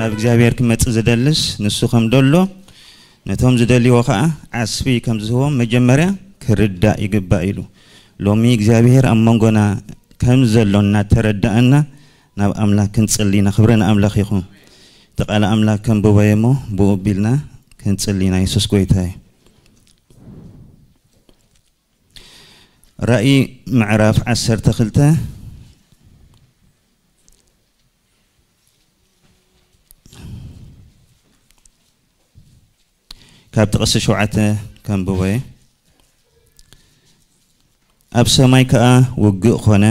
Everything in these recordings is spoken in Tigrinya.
ናብ እግዚኣብሔር ክመጽእ ዝደልስ ንሱ ከም ደሎ፣ ነቶም ዝደልይዎ ኸኣ ዓስቢ ከም ዝህቦም መጀመርያ ክርዳእ ይግባእ ኢሉ። ሎሚ እግዚኣብሔር ኣብ መንጎና ከም ዘሎ እናተረዳእና ናብ ኣምላኽ ክንጽሊ ኢና። ክብሪ ንኣምላኽ ይኹን። እቲ ቃል ኣምላኽ ከንብቦ እየ እሞ ብኡ ኣቢልና ክንጽሊ ኢና። የሱስ ጐይታ እዩ። ራእይ ምዕራፍ ዓሰርተ ክልተ ካብ ጥቕሲ ሸውዓተ ከንብቦ እየ። ኣብ ሰማይ ከኣ ውግእ ኾነ፣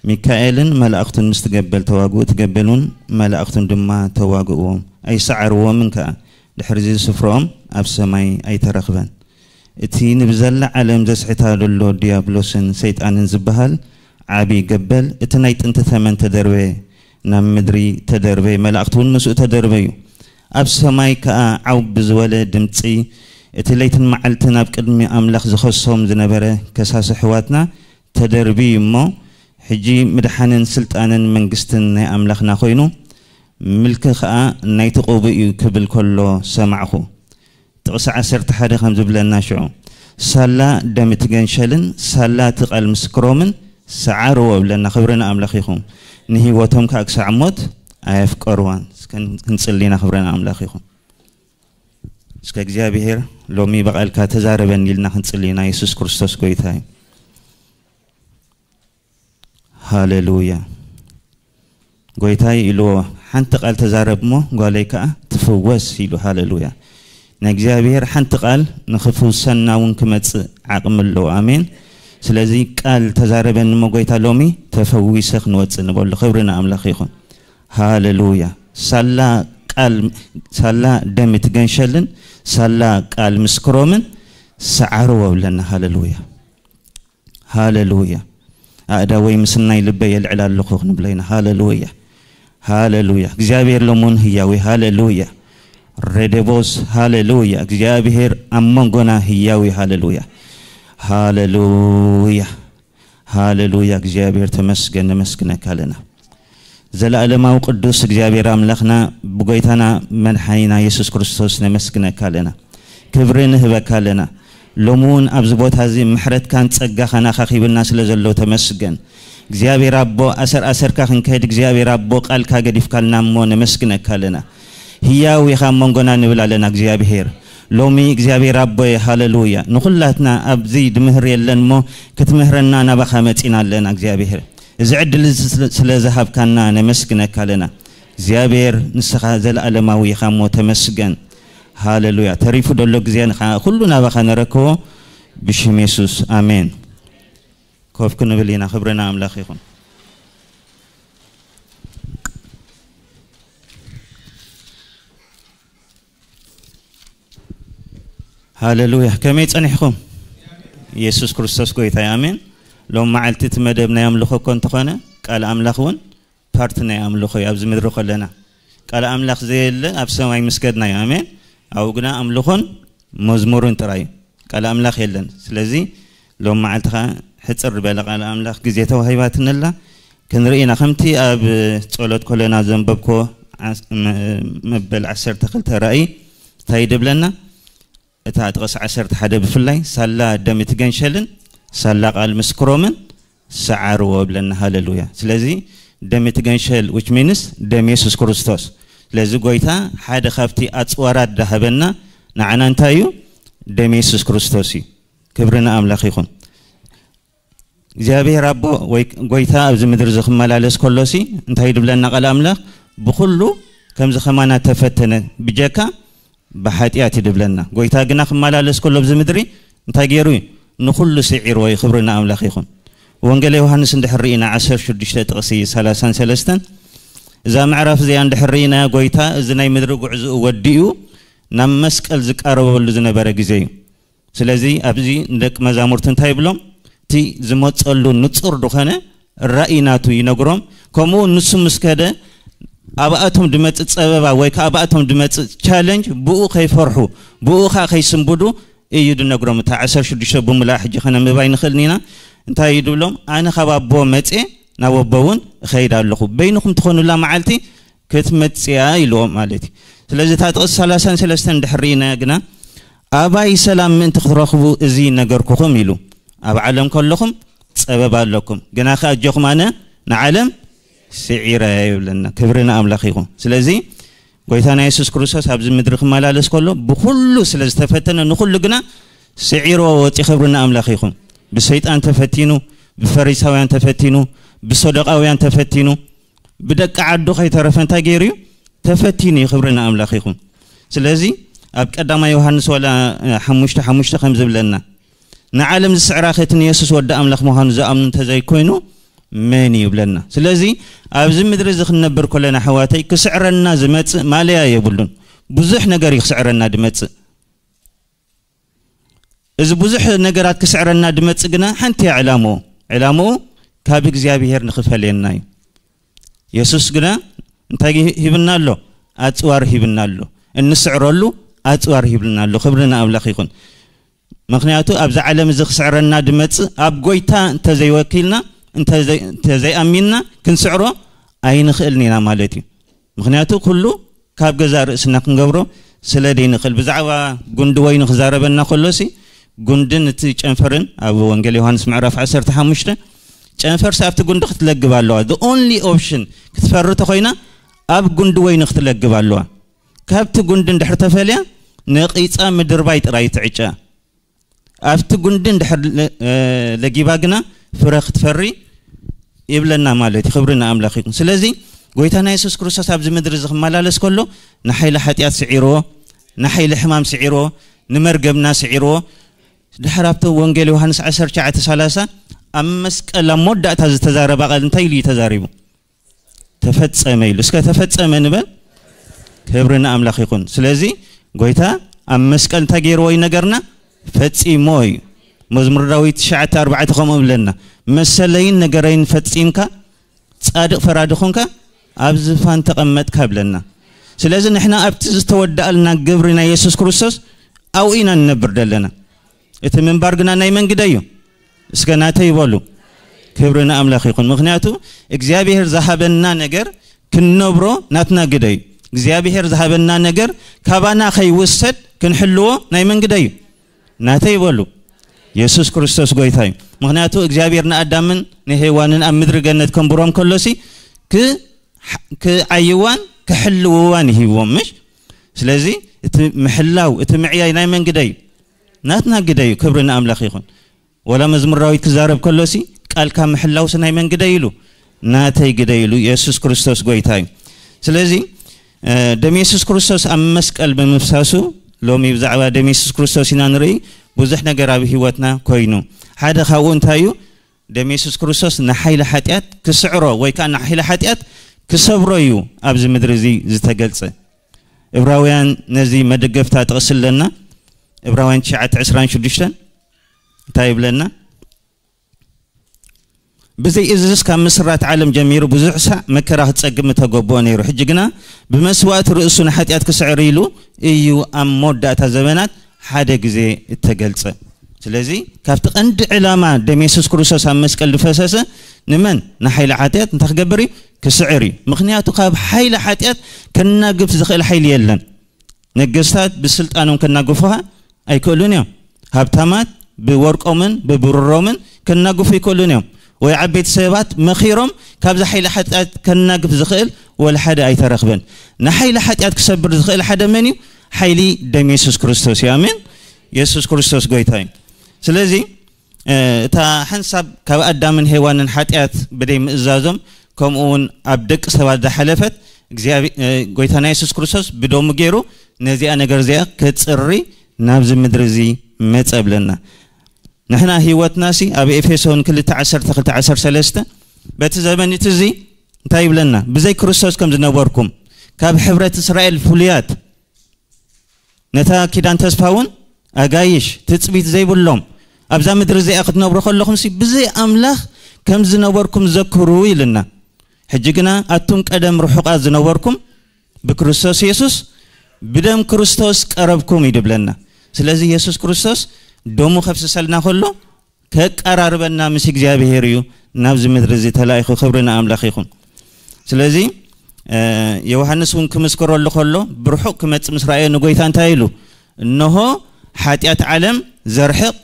ሚካኤልን መላእኽቱን ምስቲ ገበል ተዋግኡ፣ እቲ ገበል እውን መላእኽቱን ድማ ተዋግእዎም፣ ኣይሰዓርዎምን ከኣ። ድሕርዚ ስፍርኦም ኣብ ሰማይ ኣይተረኽበን። እቲ ንብዘላ ዓለም ዘስሕታ ዘሎ ዲያብሎስን ሰይጣንን ዝበሃል ዓቢ ገበል፣ እቲ ናይ ጥንቲ ተመን ተደርበየ፣ ናብ ምድሪ ተደርበየ፣ መላእኽቱ እውን ምስኡ ተደርበዩ። ኣብ ሰማይ ከኣ ዓው ብዝበለ ድምጺ፣ እቲ ለይትን መዓልትን ኣብ ቅድሚ ኣምላኽ ዝኸሶም ዝነበረ ከሳሲ ኣሕዋትና ተደርብዩ እሞ፣ ሕጂ ምድሓንን ስልጣንን መንግስትን ናይ ኣምላኽና ኮይኑ፣ ምልኪ ኸኣ ናይቲ ቅቡእ እዩ ክብል ከሎ ሰማዕኹ። ጥቕሲ ዓሰርተ ሓደ ከም ዝብለና ሽዑ፣ ሳላ ደም እቲ ገንሸልን ሳላ እቲ ቃል ምስክሮምን ሰዓርዎ እብለና። ክብሪ ንኣምላኽ ይኹን። ንህይወቶም ከኣ ክሳዕ ሞት ኣየፍቀርዋን። እስከ ክንጽሊ ኢና። ክብሪ ንኣምላኽ ይኹን። እስከ እግዚኣብሔር ሎሚ ብቓልካ ተዛረበኒ ኢልና ክንጽሊ ኢና። የሱስ ክርስቶስ ጐይታ እዩ። ሃሌሉያ። ጐይታይ ኢልዎ፣ ሓንቲ ቃል ተዛረብ እሞ ጓለይ ከኣ ትፍወስ ኢሉ። ሃሌሉያ። ናይ እግዚኣብሔር ሓንቲ ቃል ንኽፍውሰና እውን ክመጽእ ዓቕሚ ኣለዎ። ኣሜን። ስለዚ ቃል ተዛረበኒ እሞ ጐይታ ሎሚ ተፈዊሰ ክንወጽእ ንበሎ። ክብሪ ንኣምላኽ ይኹን። ሃሌሉያ። ሳላ ቃል፣ ሳላ ደም እቲ ገንሸልን ሳላ ቃል ምስክሮምን ሰዓርዎ ብለና። ሃሌሉያ። ሃሌሉያ። ኣእዳወይ ምስናይ ልበይ የልዕል ኣለኹ ክንብሎ ኢና። ሃሌሉያ። ሃሌሉያ። እግዚኣብሔር ሎሙን ህያዊ። ሃሌሉያ። ሬዴቦስ። ሃሌሉያ። እግዚኣብሔር ኣብ መንጎና ህያዊ። ሃሌሉያ። ሃሌሉያ። ሃሌሉያ። እግዚኣብሔር ተመስገን፣ ነመስግነካ ኣለና። ዘለኣለማዊ ቅዱስ እግዚኣብሔር ኣምላኽና፣ ብጎይታና መድሓኒና የሱስ ክርስቶስ ነመስግነካ ኣለና። ክብሪ ንህበካ ኣለና። ሎሚ እውን ኣብዚ ቦታ እዚ ምሕረትካን ጸጋኻን ኣኻኺብና ስለ ዘሎ ተመስገን። እግዚኣብሔር ኣቦ፣ ኣሰር ኣሰርካ ክንከይድ እግዚኣብሔር ኣቦ ቃልካ ገዲፍካልና እሞ ነመስግነካ ኣለና። ህያው ኢኻ ኣብ መንጎና ንብል ኣለና እግዚኣብሔር። ሎሚ እግዚኣብሔር ኣቦየ ሃሌሉያ። ንኹላትና ኣብዚ ድምህር የለን እሞ ክትምህረና ናባኻ መጺና ኣለና እግዚኣብሔር። እዚ ዕድል እዚ ስለ፣ ስለ ዝሃብካና ነመስግነካ ኣለና። እግዚኣብሔር ንስኻ ዘለኣለማዊ ኢኻ እሞ ተመስገን። ሃሌሉያ። ተሪፉ ደሎ ግዜ ንኻ ኩሉ ናባኻ ነረክቦ ብሽም የሱስ። ኣሜን። ኮፍ ክንብል ኢና። ክብሪ ንኣምላኽ ይኹን። ሃሌሉያ። ከመይ ጸኒሕኩም? የሱስ ክርስቶስ ጎይታ እዩ። ኣሜን። ሎም መዓልቲ እቲ መደብ ናይ ኣምልኾ እኮ እንተኾነ ቃል ኣምላኽ እውን ፓርቲ ናይ ኣምልኾ እዩ። ኣብዚ ምድሪ ከለና ቃል ኣምላኽ ዘየለ ኣብ ሰማይ ምስገድና እዩ። ኣሜን። ኣብኡ ግና ኣምልኾን መዝሙርን ጥራይ እዩ። ቃል ኣምላኽ የለን። ስለዚ ሎም መዓልቲ ኸዓ ሕጽር ዝበለ ቃል ኣምላኽ ግዜ ተዋሂባትንላ ክንርኢ ኢና። ከምቲ ኣብ ጸሎት ኮለና ዘንበብኮ ዓስ-፣ መ-፣ መበል ዓሰርተ ክልተ ራእይ እንታይ ድብለና? እታ ጥቕሲ ዓሰርተ ሓደ ብፍላይ ሳላ ደም እቲ ገንሸልን ሳላ ቃል ምስክሮምን ሰዓርዎ ብለና። ሃሌሉያ። ስለዚ ደም እቲ ገንሸል which means ደም የሱስ ክርስቶስ። ስለዚ ጎይታ ሓደ ካብቲ ኣጽዋራት ዳሃበና ንዓና እንታይ እዩ? ደም የሱስ ክርስቶስ እዩ። ክብሪ ንኣምላኽ ይኹን። እግዚኣብሔር ኣቦ ወይ ጎይታ ኣብዚ ምድሪ እዚ ክመላለስ ከሎሲ እንታይ ድብለና ቃል ኣምላኽ? ብኹሉ ከምዚ ከማና ተፈተነ ብጀካ ብሓጢኣት እዩ ድብለና። ጎይታ ግና ክመላለስ ከሎ ኣብዚ ምድሪ እንታይ ገይሩ እዩ? ንኹሉ ስዒርዎ እዩ። ክብሪ ንኣምላኽ ይኹን። ወንጌል ዮሃንስ እንድሕር ርኢና ዓሰርተ ሽዱሽተ ጥቕሲ ሰላሳን ሰለስተን እዛ ምዕራፍ እዚኣ እንድሕር ርኢና ጎይታ እዚ ናይ ምድሪ ጉዕዝኡ ወዲኡ ናብ መስቀል ዝቃረበሉ ዝነበረ ግዜ እዩ። ስለዚ ኣብዚ ንደቂ መዛሙርቱ እንታይ ይብሎም? እቲ ዝመጸሉ ንጹር ዝኾነ ራእይ ናቱ ይነግሮም። ከምኡ ንሱ ምስ ከደ ኣብኣቶም ድመጽእ ጸበባ ወይ ከኣ ኣብኣቶም ድመጽእ ቻለንጅ ብኡ ከይፈርሑ ብኡ ከኣ ከይስንብዱ እዩ ድነግሮም። እታ ዓሰርተ ሽዱሽተ ብምልኣ ሕጂ ከነንብባ ኣይንኽእልን ኢና። እንታይ እዩ ድብሎም? ኣነ ካብ ኣቦ መጽየ ናብ ኣቦ እውን እኸይድ ኣለኹ። በይንኹም ትኾኑላ መዓልቲ ክትመጽያ ኢልዎም ማለት እዩ። ስለዚ እታ ጥቕሲ ሰላሳን ሰለስተን ድሕር ርኢና ግና፣ ኣባይ ሰላም ምእንቲ ክትረኽቡ እዚ ነገርኩኹም ኢሉ። ኣብ ዓለም ከለኹም ጸበብ ኣለኩም፣ ግና ከ ኣጆኹም ኣነ ንዓለም ስዒረ ይብለና። ክብሪ ንኣምላኽ ይኹን። ስለዚ ጎይታና የሱስ ክርስቶስ ኣብዚ ምድሪ ክመላለስ ከሎ ብኹሉ ስለ ዝተፈተነ ንኹሉ ግና ስዒርዎ ወፂ። ክብሪ ንኣምላኽ ይኹን። ብሰይጣን ተፈቲኑ፣ ብፈሪሳውያን ተፈቲኑ፣ ብሰዶቃውያን ተፈቲኑ፣ ብደቂ ዓዱ ከይተረፈ እንታይ ገይሩ እዩ? ተፈቲኑ እዩ። ክብሪ ንኣምላኽ ይኹን። ስለዚ ኣብ ቀዳማይ ዮሃንስ ዋላ ሓሙሽተ ሓሙሽተ ከም ዝብለና፣ ንዓለም ዝስዕራ ከቲ ንየሱስ ወዲ ኣምላኽ ምዃኑ ዝኣምኑ እንተዘይኮይኑ መን እዩ ይብለና። ስለዚ ኣብዚ ምድሪ እዚ ክንነብር ከለና ኣሕዋተይ ክስዕረና ዝመጽእ ማለያ የብሉን። ብዙሕ ነገር እዩ ክስዕረና ዝመጽእ። እዚ ብዙሕ ነገራት ክስዕረና ዝመጽእ ግና ሓንቲ እያ ዕላምኡ። ዕላምኡ ካብ እግዚኣብሔር ንኽፈልየና እዩ። የሱስ ግና እንታይ ሂብና ኣሎ? ኣጽዋር ሂብና ኣሎ። እንስዕረሉ ኣጽዋር ሂብና ኣሎ። ክብሪ ንኣምላኽ ይኹን። ምኽንያቱ ኣብዚ ዓለም እዚ ክስዕረና ዝመጽእ ኣብ ጎይታ እንተዘይወኪልና፣ እንተዘይ-፣ እንተዘይኣሚንና ክንስዕሮ ኣይንኽእልን ኢና ማለት እዩ። ምኽንያቱ ኩሉ ካብ ገዛ ርእስና ክንገብሮ ስለ ዘይንኽእል። ብዛዕባ ጉንዲ ወይኒ ክዛረበና ከሎሲ፣ ጉንድን እቲ ጨንፈርን ኣብ ወንጌል ዮሃንስ ምዕራፍ ዓሰርተ ሓሙሽተ፣ ጨንፈርሲ ኣብቲ ጉንዲ ክትለግብ ኣለዋ። The only option ክትፈሪ ተኾይና ኣብ ጉንዲ ወይኒ ክትለግብ ኣለዋ። ካብቲ ጉንዲ እንድሕር ተፈልያ ነቒጻ ምድርባይ ጥራይ ትዕጫ። ኣብቲ ጉንዲ እንድሕር ለ-፣ እ፣ ለጊባ ግና ፍረ ክትፈሪ ይብለና ማለት እዩ። ክብሪ ንኣምላኽ ይኹን። ስለዚ ጎይታና የሱስ ክርስቶስ ኣብዚ ምድሪ እዚ ክመላለስ ከሎ ንሓይሊ ሓጢኣት ስዒርዎ፣ ንሓይሊ ሕማም ስዒርዎ፣ ንመርገምና ስዒርዎ። ድሕር ኣብቲ ወንጌል ዮሃንስ ዓሰርተ ትሽዓተ ሰላሳ ኣብ መስቀል ኣብ መወዳእታ ዝተዛረባ ቃል እንታይ ኢሉ እዩ ተዛሪቡ? ተፈጸመ ኢሉ። እስከ ተፈጸመ ንበል። ክብሪ ንኣምላኽ ይኹን። ስለዚ ጎይታ ኣብ መስቀል እንታይ ገይርዎ እዩ ነገርና? ፈጺሞ እዩ። መዝሙር ዳዊት ትሽዓተ ኣርባዕተ ከምኡ ይብለና፣ "መሰለይን ነገረይን ፈጺምካ፣ ጻድቕ ፈራዲ ኾንካ፣ ኣብ ዝፋን ተቐመጥካ" ይብለና። ስለዚ ንሕና ኣብቲ ዝተወደኣልና ግብሪ ናይ የሱስ ክርስቶስ ኣብኡ ኢና ንነብር ዘለና። እቲ ምንባር ግና ናይ መን ግደ እዩ? እስከ ናተይ ይበሉ። ክብሪ ንኣምላኽ ይኹን። ምኽንያቱ እግዚኣብሔር ዝሃበና ነገር ክንነብሮ ናትና ግደ እዩ። እግዚኣብሔር ዝሃበና ነገር ካባና ከይውሰድ ክንሕልዎ ናይ መን ግደ እዩ? ናተይ ይበሉ። የሱስ ክርስቶስ ጎይታ እዩ። ምኽንያቱ እግዚኣብሔር ንኣዳምን ንሄዋንን ኣብ ምድሪ ገነት ከንብሮም ከሎሲ ክ-፣ ክዓይዋን ክሕልውዋን ይሂብዎም፣ ምሽ? ስለዚ እቲ ምሕላው፣ እቲ ምዕያይ ናይ መን ግደ እዩ? ናትና ግደ እዩ። ክብሪ ንኣምላኽ ይኹን። ወላ መዝሙር ዳዊት ክዛረብ ከሎሲ፣ "ቃልካ ምሕላውሲ ናይ መን ግደ?" ኢሉ፣ "ናተይ ግደ" ኢሉ። የሱስ ክርስቶስ ጎይታ እዩ። ስለዚ፣ እ፣ ደም የሱስ ክርስቶስ ኣብ መስቀል ብምፍሳሱ፣ ሎሚ ብዛዕባ ደም የሱስ ክርስቶስ ኢና ንርኢ። ብዙሕ ነገር ኣብ ህይወትና ኮይኑ። ሓደ ካብኡ እንታይ እዩ? ደም የሱስ ክርስቶስ ንሓይሊ ሓጢኣት ክስዕሮ ወይ ከኣ ንሓይሊ ሓጢኣት ክሰብሮ እዩ ኣብዚ ምድሪ እዚ ዝተገልጸ። ዕብራውያን ነዚ መደገፍታ ጥቕሲ ኣለና። ዕብራውያን ትሽዓተ ዕስራን ሽዱሽተን እንታይ ይብለና? "ብዘይ እዝስ ካብ ምስራት ዓለም ጀሚሩ ብዙሕ ሳዕ መከራ ክጸግብ ምተገብኦ ነይሩ። ሕጂ ግና ብመስዋእቲ ርእሱ ንሓጢኣት ክስዕር ኢሉ እዩ ኣብ መወዳእታ ዘበናት ሓደ ግዜ እተገልጸ።" ስለዚ ካብቲ ቀንዲ ዕላማ ደም የሱስ ክርስቶስ ኣብ መስቀል ዝፈሰሰ ንመን? ንሓይሊ ሓጢኣት እንታይ ክገብር እዩ? ክስዕር እዩ። ምኽንያቱ ካብ ሓይሊ ሓጢኣት ከናግፍ ዝኽእል ሓይሊ የለን። ነገስታት ብስልጣኖም ከናግፉኻ ኣይክእሉን እዮም። ሃብታማት ብወርቆምን ብብሩሮምን ከናግፉ ይክእሉን እዮም። ወይ ዓበይቲ ሰባት መኺሮም ካብዚ ሓይሊ ሓጢኣት ከናግፍ ዝኽእል ወላ ሓደ ኣይተረኽበን። ንሓይሊ ሓጢኣት ክሰብር ዝኽእል ሓደ መን እዩ? ሓይሊ ደም የሱስ ክርስቶስ እዩ። ኣሜን። የሱስ ክርስቶስ ጎይታ እዩ። ስለዚ፣ እ፣ እታ ሓንሳብ ካብ ኣዳምን ሄዋንን ሓጢኣት ብደይ ምእዛዞም፣ ከምኡ እውን ኣብ ደቂ ሰባት ዝሓለፈት እግዚኣብ-፣ እ፣ ጎይታና የሱስ ክርስቶስ ብደሙ ገይሩ ነዚኣ ነገር እዚኣ ክጽሪ ናብዚ ምድሪ እዚ መጸ ብለና። ንሕና ህይወትናሲ ኣብ ኤፌሶን ክልተ ዓሰርተ ክልተ ዓሰርተ ሰለስተ በቲ ዘመን እቲ እዚ እንታይ ይብለና? "ብዘይ ክርስቶስ ከም ዝነበርኩም፣ ካብ ሕብረት እስራኤል ፍሉያት፣ ነታ ኪዳን ተስፋ እውን ኣጋይሽ፣ ትጽቢት ዘይብሎም፣ ኣብዛ ምድሪ እዚኣ ክትነብሩ ከለኹምሲ ብዘይ ኣምላኽ ከም ዝነበርኩም ዘክሩ" ኢልና። ሕጂ ግና ኣቱም ቀደም ርሑቓት ዝነበርኩም ብክርስቶስ የሱስ ብደም ክርስቶስ ቀረብኩም እዩ ድብለና። ስለዚ የሱስ ክርስቶስ ደሙ ከፍስሰልና ከሎ ከቀራርበና ምስ እግዚኣብሔር እዩ ናብዚ ምድሪ እዚ ተላኢኹ። ክብሪ ንኣምላኽ ይኹን። ስለዚ፣ እ፣ ዮሃንስ እውን ክምስክረሉ ከሎ፣ ብርሑቕ ክመጽእ ምስ ረኣዮ ንጎይታ እንታይ ኢሉ? "እንሆ ሓጢኣት ዓለም ዘርሕቕ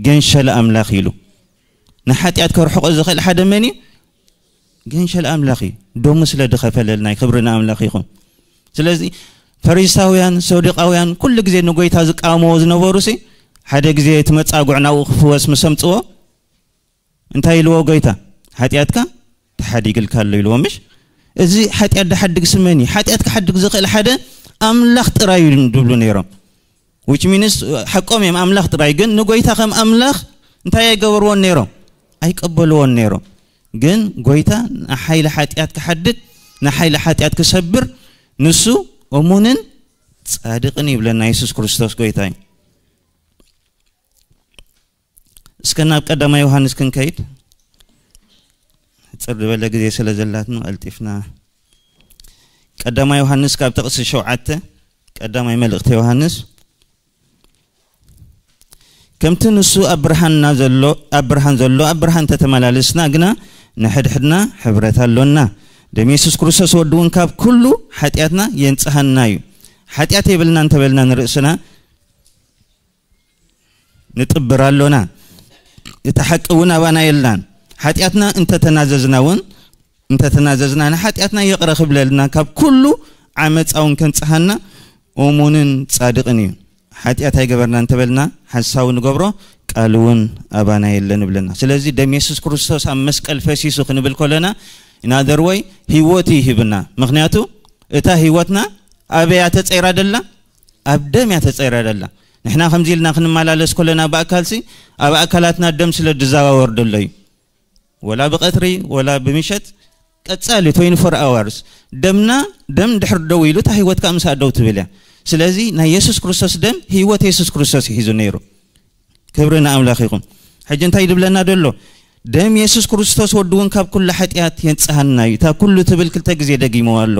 ገንሸል ኣምላኽ" ኢሉ። ንሓጢኣት ከርሕቖ ዝኽእል ሓደ መን እዩ? ገንሸል ኣምላኽ እዩ። ደሙ ስለ ዝኸፈለልና እዩ። ክብሪ ንኣምላኽ ይኹን። ስለዚ ፈሪሳውያን፣ ሰዱቃውያን ኩሉ ግዜ ንጎይታ ዝቃወምዎ ዝነበሩ ሲ፣ ሓደ ግዜ እቲ መጻጉዕ ናብኡ ክፍወስ ምስ ኣምጽዎ እንታይ ኢልዎ ጎይታ? "ሓጢኣትካ ተሓዲግልካ ኣሎ" ኢልዎ። ምሽ እዚ ሓጢኣት ድሓድግ ስመን እዩ። ሓጢኣት ክሓድግ ዝኽእል ሓደ ኣምላኽ ጥራይ እዩ ድብሉ ነይሮም። Which means ሓቆም እዮም፣ ኣምላኽ ጥራይ። ግን ንጎይታ ከም ኣምላኽ እንታይ ኣይገበርዎን ነይሮም? ኣይቀበልዎን ነይሮም። ግን ጎይታ ንሓይሊ ሓጢኣት ክሓድግ፣ ንሓይሊ ሓጢኣት ክሰብር፣ ንሱ እሙንን ጻድቕን ይብለና የሱስ ክርስቶስ ጎይታ እዩ። እስከ ናብ ቀዳማይ ዮሃንስ ክንከይድ፣ ሕጽር ዝበለ ግዜ ስለ ዘላትና ቀልጢፍና። ቀዳማይ ዮሃንስ ካብ ጥቕሲ ሸውዓተ፣ ቀዳማይ መልእኽቲ ዮሃንስ፣ "ከምቲ ንሱ ኣብ ብርሃንና ዘሎ፣ ኣብ ብርሃን ዘሎ፣ ኣብ ብርሃን ተተመላለስና ግና ንሕድሕድና ሕብረት ኣሎና። ደም የሱስ ክርስቶስ ወዲ እውን ካብ ኩሉ ሓጢኣትና የንጽሃና እዩ። ሓጢኣት የብልና እንተበልና ንርእስና ንጥብር ኣሎና፣ እቲ ሓቂ እውን ኣባና የላን። ሓጢኣትና እንተተናዘዝና እውን፣ እንተተናዘዝና ንሓጢኣትና ይቕረ ክብለልና፣ ካብ ኩሉ ዓመፃ እውን ከንጽሃና እሙንን ጻድቕን እዩ። ሓጢኣት ኣይገበርና እንተበልና ሓሳዊ ንገብሮ፣ ቃል እውን ኣባና የለን" ይብለና። ስለዚ ደም የሱስ ክርስቶስ ኣብ መስቀል ፈሲሱ ክንብል ከለና፣ in other way፣ ህይወት እዩ ሂብና። ምኽንያቱ እታ ህይወትና ኣበይ እያ ተጸይራ ደላ? ኣብ ደም እያ ተጸይራ ደላ። ንሕና ከምዚ ኢልና ክንመላለስ ከለና ብኣካልሲ፣ ኣብ ኣካላትና ደም ስለ ዝዘዋወር ደሎ እዩ። ወላ ብቐትሪ ወላ ብምሸት ቀጻሊ twenty-four hours ደምና፣ ደም ድሕር ደው ኢሉ እታ ህይወት ከዓ ምስኣ ደው ትብል እያ። ስለዚ ናይ የሱስ ክርስቶስ ደም፣ ህይወት የሱስ ክርስቶስ እዩ ሒዙ ነይሩ። ክብሪ ንኣምላኽ ይኹን። ሕጂ እንታይ ድብለና ደሎ? "ደም የሱስ ክርስቶስ ወዲ እውን ካብ ኩሉ ሓጢኣት የንጽሃና እዩ።" እታ ኩሉ ትብል ክልተ ግዜ ደጊምዋ ኣሎ።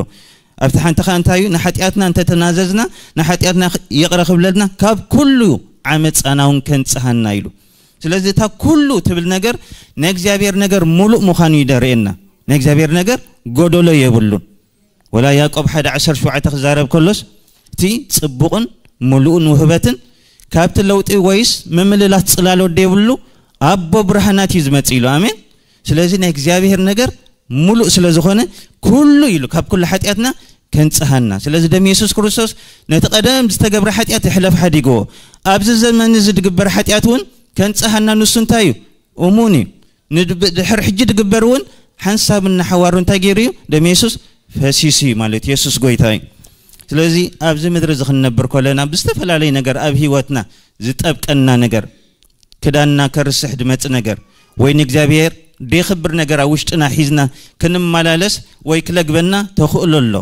ኣብቲ ሓንቲ ኸኣ እንታይ እዩ? ንሓጢኣትና እንተተናዘዝና፣ ንሓጢኣትና ይቕረ ክብለልና፣ ካብ ኩሉ ዓመጻና እውን ከንጽሃና ኢሉ። ስለዚ እታ ኩሉ ትብል ነገር ናይ እግዚኣብሔር ነገር ሙሉእ ምዃኑ እዩ ደርእየና። ናይ እግዚኣብሔር ነገር ጎደሎ የብሉን። ወላ ያዕቆብ ሓደ ዓሰርተ ሸውዓተ ክዛረብ ከሎስ፣ እቲ ጽቡቕን ሙሉእን ውህበትን ካብቲ ለውጢ ወይስ ምምልላት ጽላሎት ደይብሉ ኣቦ ብርሃናት እዩ ዝመጽእ ኢሉ። ኣሜን። ስለዚ ናይ እግዚኣብሔር ነገር ሙሉእ ስለ ዝኾነ፣ ኩሉ ኢሉ ካብ ኩሉ ሓጢኣትና ከንጽሃና። ስለዚ ደም የሱስ ክርስቶስ ነቲ ቀደም ዝተገብረ ሓጢኣት ይሕለፍ ሓዲግዎ። ኣብዚ ዘመን እዚ ድግበር ሓጢኣት እውን ከንጽሃና ንሱ እንታይ እዩ? እሙን እዩ። ንድብ-፣ ድሕር ሕጂ ድግበር እውን ሓንሳብ እናሓዋሩ እንታይ ገይሩ እዩ? ደም የሱስ ፈሲሱ እዩ ማለት የሱስ ጎይታ እዩ። ስለዚ ኣብዚ ምድሪ እዚ ክንነብር ከለና ብዝተፈላለየ ነገር ኣብ ህይወትና ዝጠብቀና ነገር፣ ክዳንና ከርስሕ ድመጽእ ነገር፣ ወይ ንእግዚኣብሔር ደይኽብር ነገር ኣብ ውሽጥና ሒዝና ክንመላለስ ወይ ክለግበና ተኽእሎ ኣሎ።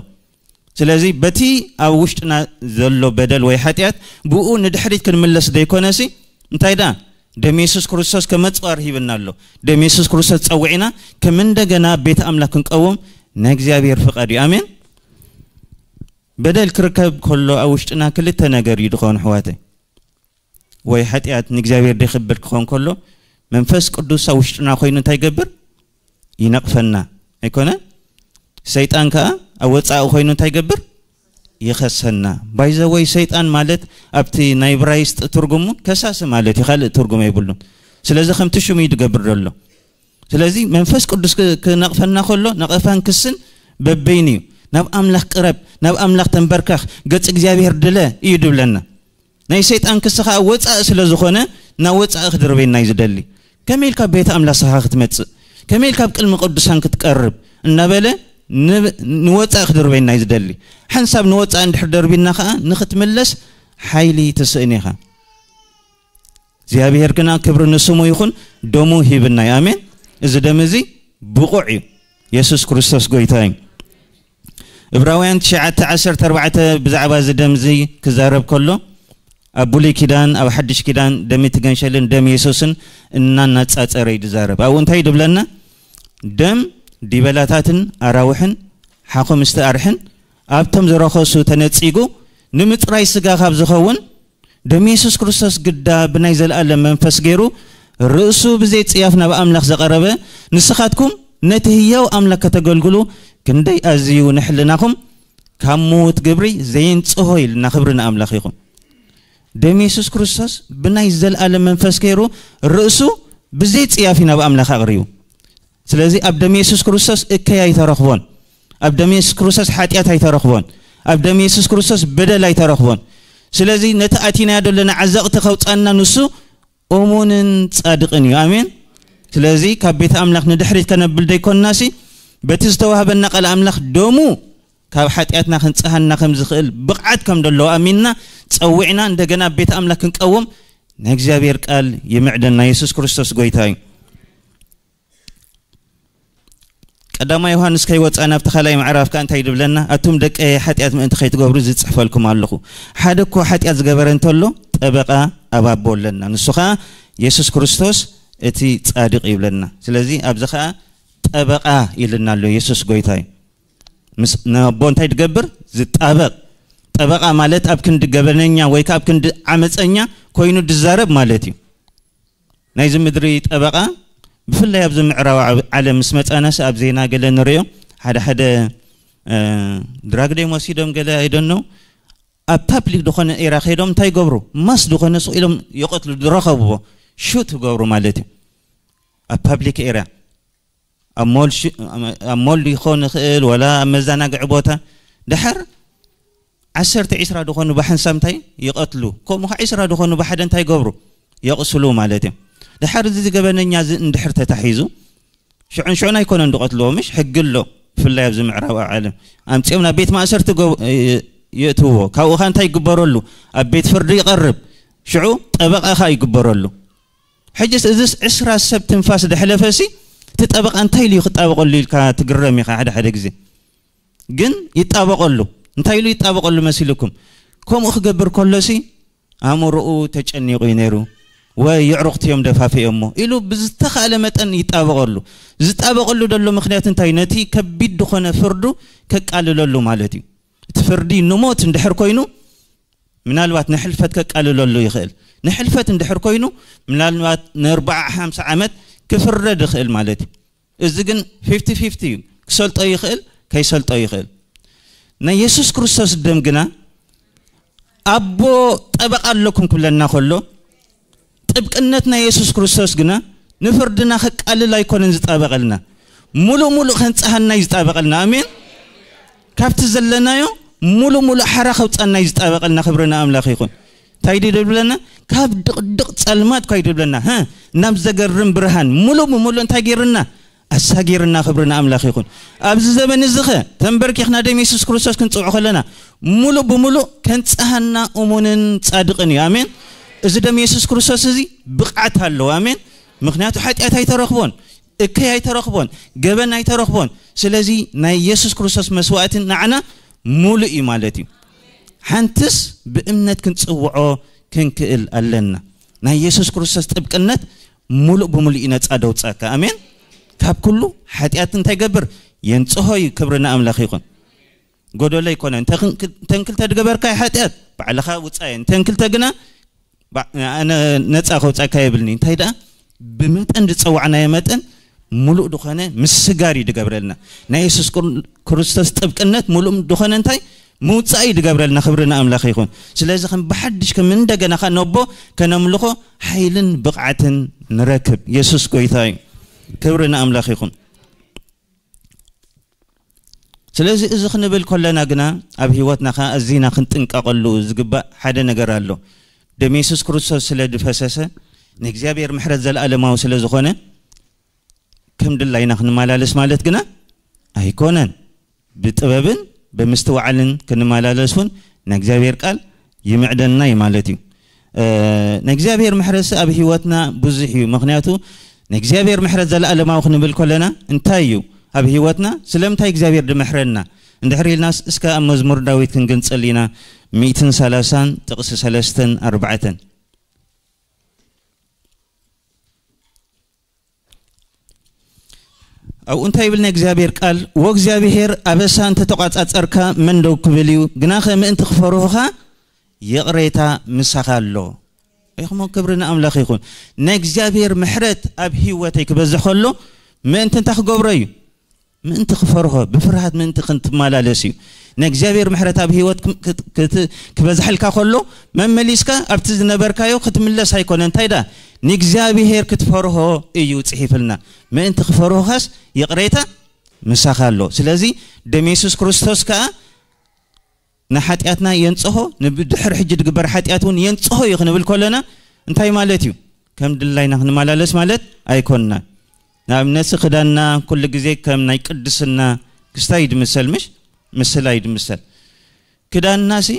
ስለዚ በቲ ኣብ ውሽጥና ዘሎ በደል ወይ ሓጢኣት ብኡ ንድሕሪት ክንምለስ ደይኮነሲ፣ እንታይ ደኣ? ደም የሱስ ክርስቶስ ከም መጽዋር ሂብና ኣሎ። ደም የሱስ ክርስቶስ ጸዊዕና ከም እንደገና ቤት ኣምላኽ ክንቀውም ናይ እግዚኣብሔር ፍቓድ እዩ። ኣሜን። በደል ክርከብ ከሎ ኣብ ውሽጥና ክልተ ነገር እዩ ድኸውን ኣሕዋተይ። ወይ ሓጢኣት ንእግዚኣብሔር ደይኽብር ክኸውን ከሎ፣ መንፈስ ቅዱስ ኣብ ውሽጥና ኮይኑ እንታይ ይገብር? ይነቕፈና። ኣይኮነን? ሰይጣን ከኣ ኣብ ወጻኢ ኮይኑ እንታይ ይገብር? ይኸሰና። ባይዘወይ ሰይጣን ማለት ኣብቲ ናይ ብራይስጥ ትርጉሙ ከሳሲ ማለት እዩ፣ ካልእ ትርጉም የብሉን። ስለዚ ከምቲ ሽሙ እዩ ዝገብር ዘሎ። ስለዚ መንፈስ ቅዱስ ክ-፣ ክነቕፈና ከሎ ነቐፋን ክስን በበይኑ እዩ። ናብ ኣምላኽ ቅረብ፣ ናብ ኣምላኽ ተንበርከኽ፣ ገጽ እግዚኣብሔር ድለ እዩ ድብለና። ናይ ሰይጣን ክሲ ኸኣ ወጻኢ ስለ ዝኾነ ናብ ወጻኢ ክድርበየና እዩ ዝደሊ። ከመይ ኢልካ ቤት ኣምላኽ ስኻ ክትመጽእ? ከመይ ኢልካ ኣብ ቅድሚ ቅዱሳን ክትቀርብ? እናበለ ን-፣ ንወጻኢ ክድርበየና እዩ ዝደሊ። ሓንሳብ ንወጻኢ እንድሕር ደርቢና ኸኣ ንኽትምለስ ሓይሊ ትስእን ኢኻ። እግዚኣብሔር ግና ክብሪ ንስሙ ይኹን፣ ደሙ ሂብና እዩ። ኣሜን። እዚ ደም እዚ ብቑዕ እዩ። የሱስ ክርስቶስ ጎይታ እዩ። ዕብራውያን ትሽዓተ ዓሰርተ ኣርባዕተ ብዛዕባ እዚ ደም እዚ ክዛረብ ከሎ፣ ኣብ ብሉይ ኪዳን፣ ኣብ ሓድሽ ኪዳን ደም እቲ ገንሸልን ደም የሱስን እናናጻጸረ እዩ ዝዛረብ። ኣብኡ እንታይ እዩ ድብለና? ደም ዲበላታትን ኣራውሕን ሓኹ ምስቲ ኣርሕን ኣብቶም ዝረኸሱ ተነጺጉ ንምጽራይ ስጋ ካብ ዝኸውን ደም የሱስ ክርስቶስ ግዳ ብናይ ዘለኣለም መንፈስ ገይሩ ርእሱ ብዘይ ጽያፍ ናብ ኣምላኽ ዘቐረበ፣ ንስኻትኩም ነቲ ህያው ኣምላኽ ከተገልግሉ ክንደይ ኣዝዩ ንሕልናኹም ካብ ምዉት ግብሪ ዘየንጽሆ ኢልና። ክብሪ ንኣምላኽ ይኹን። ደም የሱስ ክርስቶስ ብናይ ዘለኣለም መንፈስ ገይሩ ርእሱ ብዘይ ጽያፊ ናብ ኣምላኽ ኣቕሪቡ። ስለዚ ኣብ ደም የሱስ ክርስቶስ እከይ ኣይተረኽቦን። ኣብ ደም የሱስ ክርስቶስ ሓጢኣት ኣይተረኽቦን። ኣብ ደም የሱስ ክርስቶስ በደል ኣይተረኽቦን። ስለዚ ነቲ ኣቲናዮ ዘለና ዓዘቕቲ ከውጻና ንሱ እሙንን ጻድቕን እዩ። ኣሜን። ስለዚ ካብ ቤት ኣምላኽ ንድሕሪት ከነብል ደይኮንናሲ፣ በቲ ዝተዋህበና ቃል ኣምላኽ ደሙ ካብ ሓጢኣትና ክንጽሃና ከም ዝኽእል ብቕዓት ከም ዘለዎ ኣሚንና ጸዊዕና እንደገና ኣብ ቤት ኣምላኽ ክንቀውም ናይ እግዚኣብሔር ቃል ይምዕደና። የሱስ ክርስቶስ ጎይታ እዩ። ቀዳማይ ዮሃንስ ከይወጻና ኣብቲ ካልኣይ ምዕራፍ ከኣ እንታይ ድብለና? ኣቱም ደቀየ ሓጢኣት ምእንቲ ከይትገብሩ ዝጽሕፈልኩም ኣለኹ። ሓደ እኮ ሓጢኣት ዝገበረ እንተሎ ጠበቓ ኣብ ኣቦ ኣለና፣ ንሱ ኸኣ የሱስ ክርስቶስ እቲ ጻድቕ ይብለና። ስለዚ ኣብዚ ኸኣ ጠበቓ ኢልና ኣሎ። የሱስ ጎይታ እዩ። ምስ ንኣቦ እንታይ ድገብር? ዝጣበቕ። ጠበቓ ማለት ኣብ ክንዲ ገበነኛ ወይ ከኣ ኣብ ክንዲ ዓመፀኛ ኮይኑ ድዛረብ ማለት እዩ። ናይዚ ምድሪ ጠበቓ ብፍላይ ኣብዚ ምዕራብ ዓብ- ዓለም ምስ መጻናስ ኣብ ዜና ገለ ንሪኦ ሓደ ሓደ ድራግ ደም ወሲዶም ገለ ኣይደኖ ኣብ ፓብሊክ ዝኾነ ኤራ ከይዶም እንታይ ይገብሩ? ማስ ዝኾነ ስቕ ኢሎም ይቐትሉ፣ ዝረኸብዎ ሹት ይገብሩ ማለት እዩ። ኣብ ፓብሊክ ኤራ ኣብ ሞል ሽ- ኣብ ሞል ይኾን ይኽእል ወላ ኣብ መዘናግዒ ቦታ ድሓር ዓሰርተ ዒስራ ዝኾኑ ብሓንሳብ እንታይ ይቐትሉ፣ ከምኡ ከዓ ዒስራ ዝኾኑ ብሓደ እንታይ ይገብሩ? የቕስሉ ማለት እዮም። ድሓር እዚ ገበነኛ እዚ እንድሕር ተታሒዙ ሽዑን ሽዑን ኣይኮነን ዝቐትልዎ፣ ምሽ ሕጊ ኣሎ። ብፍላይ ኣብዚ ምዕራባዊ ዓለም ኣምፂኦም ናብ ቤት ማእሰርቲ ገብ- የእትውዎ። ካብኡ ከዓ እንታይ ይግበረሉ? ኣብ ቤት ፍርዲ ይቐርብ። ሽዑ ጠበቓ ከዓ ይግበረሉ። ሕጅስ እዚስ ዕስራ ሰብ ትንፋስ ደሕለፈሲ እቲ ጠበቓ እንታይ ኢሉ እዩ ክጣበቐሉ ኢልካ ትግረም ኢኻ ሓደ ሓደ ግዜ። ግን ይጣበቐሉ። እንታይ ኢሉ ይጣበቐሉ መሲልኩም? ከምኡ ክገብር ከሎሲ ኣእምሮኡ ተጨኒቑ እዩ ነይሩ፣ ወይ የዕሩኽቲ እዮም ደፋፊኦሞ ኢሉ ብዝተኻእለ መጠን ይጣበቐሉ። ዝጣበቐሉ ዘሎ ምኽንያት እንታይ? ነቲ ከቢድ ዝኾነ ፍርዱ ከቃልለሉ ማለት እዩ። እቲ ፍርዲ ንሞት እንድሕር ኮይኑ ምናልባት ንሕልፈት ከቃልለሉ ይኽእል። ንሕልፈት እንድሕር ኮይኑ ምናልባት ንኣርብዓ ሓምሳ ዓመት ክፍረድ ይኽእል ማለት እዩ። እዚ ግን ፊፍቲ ፊፍቲ እዩ። ክሰልጦ ይኽእል፣ ከይሰልጦ ይኽእል። ናይ የሱስ ክርስቶስ ደም ግና ኣቦ ጠበቓ ኣለኩም ክብለና ከሎ ጥብቅነት ናይ የሱስ ክርስቶስ ግና ንፍርድና ከቃልል ኣይኮነን ዝጣበቐልና፣ ሙሉእ ሙሉእ ከንጽሃና እዩ ዝጣበቐልና። ኣሜን። ካብቲ ዘለናዮ ሙሉእ ሙሉእ ሓራ ከውጻና እዩ ዝጣበቐልና። ክብሪ ንኣምላኽ ይኹን። እንታይ ድዩ ድብለና? ካብ ድቕድቕ ጸልማት እኳ እዩ ድብለና፣ ሀ፣ ናብ ዘገርም ብርሃን ሙሉእ ብሙሉእ እንታይ ገይርና? ኣሳጊርና። ክብሪ ንኣምላኽ ይኹን። ኣብዚ ዘበን እዚ ኸ ተንበርኪኽና ደም የሱስ ክርስቶስ ክንጽውዖ ከለና ሙሉእ ብሙሉእ ከንጽሃና እሙንን ጻድቕን እዩ። ኣሜን። እዚ ደም የሱስ ክርስቶስ እዚ ብቕዓት ኣለዎ። ኣሜን። ምኽንያቱ ሓጢኣት ኣይተረኽቦን፣ እከይ ኣይተረኽቦን፣ ገበን ኣይተረኽቦን። ስለዚ ናይ የሱስ ክርስቶስ መስዋእቲ ንዓና ሙሉእ እዩ ማለት እዩ። ሓንትስ ብእምነት ክንጽውዖ ክንክእል ኣለና። ናይ የሱስ ክርስቶስ ጥብቅነት ሙሉእ ብሙሉእ እዩ ነጻ ደውጻካ። ኣሜን። ካብ ኩሉ ሓጢኣት እንታይ ገብር? የንጽሆ እዩ። ክብሪ ንኣምላኽ ይኹን። ጎደሎ ኣይኮነን። እንተ ክን- እንተ እንክልተ ድገበርካዮ ሓጢኣት ባዕልኻ ውጻየ። እንተ እንክልተ ግና ባ- ኣነ ነጻ ከውጻካ የብልኒ። እንታይ ደኣ ብመጠን ዝጸዋዕናዮ መጠን ሙሉእ ዝኾነ ምስጋር እዩ ድገብረልና። ናይ የሱስ ክር- ክርስቶስ ጥብቅነት ሙሉእ ዝኾነ እንታይ ምውጻእ እዩ ድገብረልና። ክብሪ ንኣምላኽ ይኹን። ስለዚ ከም ብሓድሽ ከም እንደገና ኸ ነቦ ከነምልኾ ሓይልን ብቕዓትን ንረክብ። የሱስ ጎይታ እዩ። ክብሪ ንኣምላኽ ይኹን። ስለዚ እዚ ክንብል ከለና ግና ኣብ ህይወትና ኸዓ ኣዚና ክንጥንቀቐሉ ዝግባእ ሓደ ነገር ኣሎ። ደም የሱስ ክርስቶስ ስለ ዝፈሰሰ ንእግዚኣብሔር ምሕረት ዘለኣለማዊ ስለ ዝኾነ ከም ድላይና ክንመላለስ ማለት ግና ኣይኮነን። ብጥበብን ብምስትውዓልን ክንመላለስ እውን ናይ እግዚኣብሔር ቃል ይምዕደና እዩ ማለት እዩ። እ፣ ናይ እግዚኣብሔር ምሕረትሲ ኣብ ህይወትና ብዙሕ እዩ። ምኽንያቱ ናይ እግዚኣብሔር ምሕረት ዘለኣለማዊ ክንብል ከለና እንታይ እዩ ኣብ ህይወትና? ስለምንታይ እግዚኣብሔር ድምሕረና? እንድሕር ኢልናስ እስከ ኣብ መዝሙር ዳዊት ክንግንጽል ኢና። ሚእትን ሰላሳን ጥቕሲ ሰለስተን ኣርባዕተን። ኣብኡ እንታይ ይብል ናይ እግዚኣብሔር ቃል? "ወእግዚኣብሔር ኣበሳ እንተተቋጻጸርካ መን ደው ክብል እዩ? ግናኸ ምእንቲ ክፈርሁኻ ይቕሬታ ምሳኻ ኣሎ." ኢኹሞ ክብሪ ንኣምላኽ ይኹን። ናይ እግዚኣብሔር ምሕረት ኣብ ህይወተይ ክበዝሕ ከሎ ምእንቲ እንታይ ክገብሮ እዩ? ምእንቲ ክፈርሆ፣ ብፍርሃት ምእንቲ ክትመላለስ እዩ። ንእግዚኣብሔር ምሕረት ኣብ ህይወት ክም- ክት- ክት- ክበዝሐልካ ከሎ፣ መመሊስካ ኣብቲ ዝነበርካዮ ክትምለስ ኣይኮነ። እንታይ ደኣ? ንእግዚኣብሔር ክትፈርሆ እዩ ጽሒፍልና። ምእንቲ ክፈርሆኻስ ይቕሬታ ምሳኻ ኣሎ። ስለዚ ደም የሱስ ክርስቶስ ከኣ ንሓጢኣትና የንጽሆ፣ ንብድሕሪ ሕጂ ዝግበር ሓጢኣት እውን የንጽሆ እዩ ክንብል ከለና እንታይ ማለት እዩ? ከም ድላይና ክንመላለስ ማለት ኣይኮንና። ንኣብነት ክዳንና ኩሉ ግዜ ከም ናይ ቅድስና ክስታይ ድምሰል፣ ምሽ ምስላ እዩ ድምሰል። ክዳንና ሲ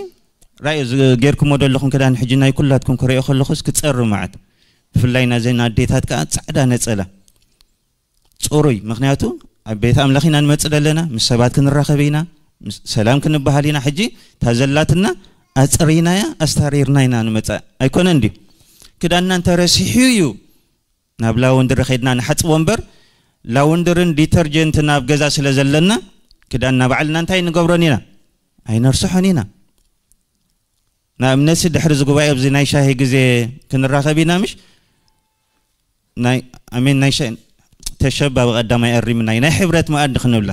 ራእዩ ዝ- ጌርኩሞ ዘለኹም ክዳን ሕጂ ናይ ኩላትኩም ክርእዮ ከለኹስ ክጸሪ መዓት። ብፍላይ ናዘን ኣዴታት ከኣ ጻዕዳ ነጸላ ጽሩይ። ምክንያቱ ኣብ ቤት ኣምላኽ ኢና ንመጽእ ዘለና፣ ምስ ሰባት ክንራኸብ ኢና፣ ምስ- ሰላም ክንበሃል ኢና። ሕጂ እታ ዘላትና ኣጽሪናያ ኣስታሪርና ኢና ንመጽእ ኣይኮነን ድዩ? ክዳንና እንተረሲሑ እዩ ናብ ላውንድሪ ኸይድና ንሓጽቦ እምበር፣ ላውንድርን ዲተርጀንትን ኣብ ገዛ ስለ ዘለና፣ ክዳንና ባዕልና እንታይ ንገብሮን ኢና? ኣይነርስሖን ኢና። ንኣብነት ድሕሪ እዚ ጉባኤ ኣብዚ ናይ ሻሂ ግዜ ክንራኸብ ኢና ምሽ? ናይ ኣሜን ናይ ሻሂ ተሸባ ብቐዳማይ ኣሪምና ናይ ሕብረት መኣዲ ክንብላ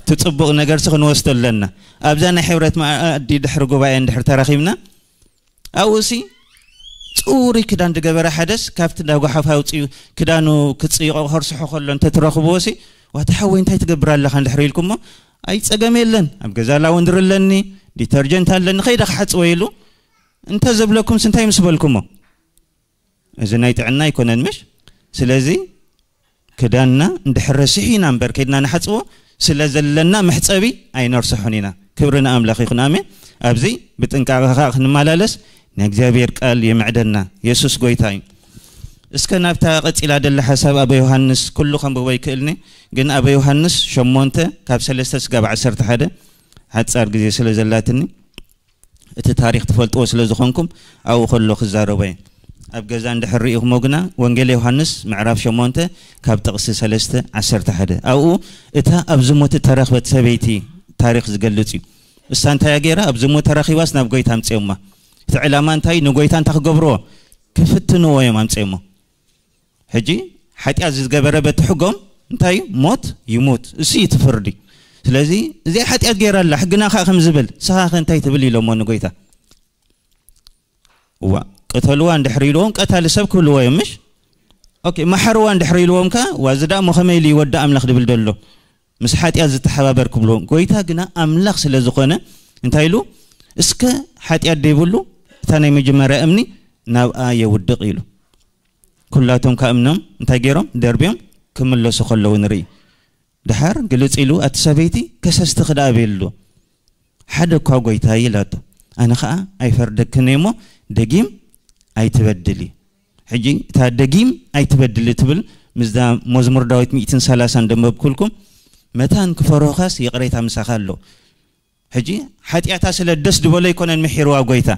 ትጽቡቕ ነገርሲ ክንወስዶ ኣለና። ኣብዛ ናይ ሕብረት መኣዲ ድሕሪ ጉባኤ እንድሕር ተራኺብና ኣብኡሲ ጽሩይ ክዳን ዝገበረ ሓደስ ካብቲ እንዳ ጓሓፍ ኣውጺኡ ክዳኑ ክጽይቖ ክርስሖ ከሎ እንተትረኽብዎ ሲ ዋታ ሓወይ እንታይ ትገብር ኣለኻ እንድሕር ኢልኩሞ ኣይ ጸገም የለን ኣብ ገዛ ላውንድሪ ኣለኒ ዲተርጀንት ኣለኒ ኸይደ ክሓጽቦ ኢሉ እንተ ዘብለኩምስ እንታይ ምስ በልኩሞ እዚ ናይ ጥዕና ኣይኮነን ምሽ ስለዚ ክዳንና እንድሕር ረሲሑ ኢና እምበር ከይድና ንሓፅቦ ስለ ዘለና መሕፀቢ ኣይነርስሖን ኢና ክብሪ ንኣምላኽ ይኹን ኣሜን ኣብዚ ብጥንቃቐ ከዓ ክንመላለስ ናይ እግዚኣብሔር ቃል የምዕደና የሱስ ጎይታ እዩ እስከ ናብታ ቀፂላ ደላ ሓሳብ ኣበ ዮሃንስ ኩሉ ከንብቦ ይክእልኒ ግን ኣበ ዮሃንስ ሸሞንተ ካብ ሰለስተ ስጋብ ዓሰርተ ሓደ ሓፃር ግዜ ስለ ዘላትኒ እቲ ታሪኽ ትፈልጥዎ ስለ ዝኾንኩም ኣብኡ ከሎ ክዛረቦ እየ። ኣብ ገዛ እንድሕር ርኢኹሞ ግና ወንጌል ዮሃንስ ምዕራፍ ሸሞንተ ካብ ጥቕሲ ሰለስተ ዓሰርተ ሓደ ኣብኡ እታ ኣብ ዝሙት እተረኽበት ሰበይቲ ታሪኽ ዝገልጽ እዩ። እሳ እንታይ እያ ገይራ? ኣብ ዝሙት ተረኺባስ ናብ ጎይታ ኣምፅኦማ። እቲ ዕላማ እንታይ? ንጎይታ እንታይ ክገብርዎ? ክፍትንዎ እዮም ኣምፅኦሞ። ሕጂ ሓጢኣት ዝገበረ በቲ ሕጎም እንታይ እዩ? ሞት ይሙት። እሱ እዩ እቲ ፍርዲ። ስለዚ እዚኣ ሓጢኣት ገይራ ኣላ፣ ሕግና ከዓ ከም ዝብል ንስኻ ከ እንታይ ትብል ኢሎሞ ንጎይታ። እዋ ቅተልዋ እንድሕር ኢልዎም ቀታሊ ሰብ ክብልዎ እዮም ምሽ? ኦኬ መሓርዋ እንድሕር ኢልዎም ከዓ ዋ እዚ ደኣ እሞ ከመይ ኢሉ ይወዲ ኣምላኽ ድብል ደሎ ምስ ሓጢኣት ዝተሓባበር ክብልዎም። ጎይታ ግና ኣምላኽ ስለ ዝኾነ እንታይ ኢሉ እስከ ሓጢኣት ደይብሉ እታ ናይ መጀመርያ እምኒ ናብኣ የውድቕ ኢሉ። ኩላቶም ከኣ እምኖም እንታይ ገይሮም ደርብዮም ክምለሱ ከለዉ ንርኢ። ድሓር ግልጽ ኢሉ ኣቲ ሰበይቲ ከሰስቲ ክደኣ ቤልሉ ሓደ እኳ ጎይታይ ኢላቶ ኣነ ኸኣ ኣይፈርደክን እየ እሞ ደጊም ኣይትበድሊ። ሕጂ እታ ደጊም ኣይትበድሊ ትብል ምስዛ መዝሙር ዳዊት ሚእትን ሰላሳን ደንበብኩልኩም መታን ክፈርሁኻስ ይቕሬታ ምሳኻ ኣሎ። ሕጂ ሓጢኣታ ስለ ደስ ድበሎ ኣይኮነን ምሒርዋ ጎይታ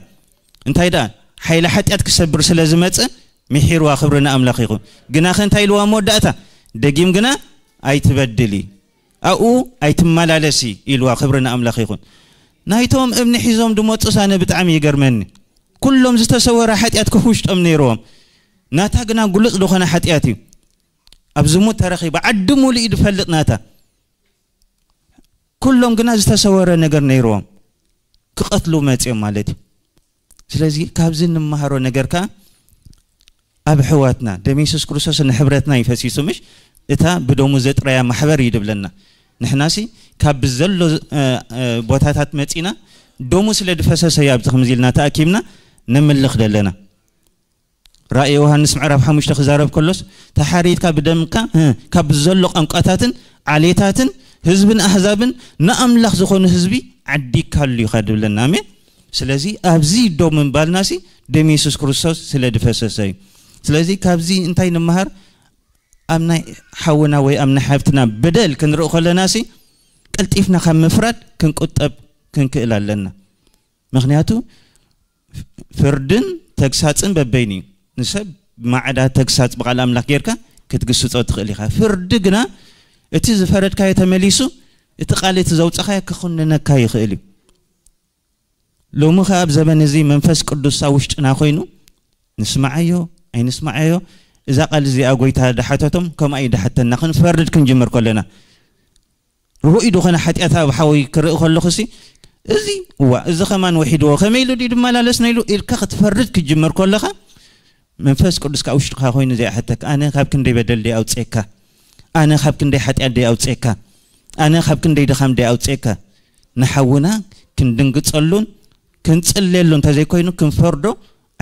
እንታይ ደኣ ሓይሊ ሓጢኣት ክሰብር ስለ ዝመፀ ምሒርዋ ክብሪ ንኣምላኽ ይኹን ግናኸ እንታይ ኢልዋ መወዳእታ ደጊም ግና ኣይትበድሊ ኣብኡ ኣይትመላለሲ ኢልዋ ክብሪ ንኣምላኽ ይኹን ናይቶም እምኒ ሒዞም ድመፁስ ኣነ ብጣዕሚ ይገርመኒ ኩሎም ዝተሰወረ ሓጢኣት ከፍ ውሽጦም ነይርዎም ናታ ግና ግሉፅ ዝኾነ ሓጢኣት እዩ ኣብ ዝሙት ተረኺባ ዓዲ ሙሉእ እዩ ድፈልጥ ናታ ኩሎም ግና ዝተሰወረ ነገር ነይርዎም ክቐትሉ መፅኦም ማለት እዩ ስለዚ ካብዚ እንመሃሮ ነገር ከዓ ኣብ ኣሕዋትና ደም የሱስ ክርስቶስ ንሕብረትና እዩ ፈሲሱ ምሽ እታ ብደሙ ዘጥረያ ማሕበር እዩ ድብለና ንሕናሲ ካብ ብዘሎ ቦታታት መፂና ደሙ ስለ ዝፈሰሰ እዩ ኣብዚ ከምዚ ኢልና ተኣኪብና ነምልኽ ዘለና ራእይ ዮሃንስ ምዕራፍ ሓሙሽተ ክዛረብ ከሎስ ተሓሪድካ ብደምካ ካብ ዘሎ ቋንቋታትን ዓሌታትን ህዝብን ኣህዛብን ንኣምላኽ ዝኾኑ ህዝቢ ዓዲካሉ ኢኻ ድብለና ኣሜን ስለዚ ኣብዚ ደው ምንባልናሲ ደም የሱስ ክርስቶስ ስለ ድፈሰሰ እዩ ስለዚ ካብዚ እንታይ ንምሃር ኣብ ናይ ሓውና ወይ ኣብ ናይ ሓብትና በደል ክንርኢ ከለናሲ ቀልጢፍና ካብ ምፍራድ ክንቁጠብ ክንክእል ኣለና ምክንያቱ ፍርድን ተግሳፅን በበይኑ እዩ። ንሰብ ብማዕዳ ተግሳፅ ብቓል ኣምላኽ ጌርካ ክትግስፆ ትኽእል ኢኻ። ፍርዲ ግና እቲ ዝፈረድካዮ ተመሊሱ እቲ ቃል እቲ ዘውፀኻዮ ክኹንነካ ይኽእል እዩ። ሎሚ ኸዓ ኣብ ዘበን እዚ መንፈስ ቅዱስ ኣብ ውሽጥና ኮይኑ ንስማዓዮ ኣይንስማዓዮ እዛ ቃል እዚኣ ጎይታ ድሓተቶም ከምኣ እዩ ድሓተና። ክንፈርድ ክንጅምር ከለና፣ ርኡይ ዝኾነ ሓጢኣት ኣብ ሓወይ ክርኢ ከለኹሲ፣ እዚ እዋ፣ እዚ ከማን ውሒድዎ፣ ከመይ ኢሉ ድዩ ድመላለስ ነይሉ ኢልካ ክትፈርድ ክትጅምር ከለኻ፣ መንፈስ ቅዱስ ካብ ውሽጥኻ ኮይኑ ዘይሓተካ፣ ኣነ ካብ ክንደይ በደል ደይ ኣውፅኤካ፣ ኣነ ካብ ክንደይ ሓጢኣት ደይ ኣውፅኤካ፣ ኣነ ካብ ክንደይ ድኻም ደይ ኣውፅኤካ። ንሓውና ክንድንግፀሉን ክንፅልየሉ እንተዘይኮይኑ ክንፈርዶ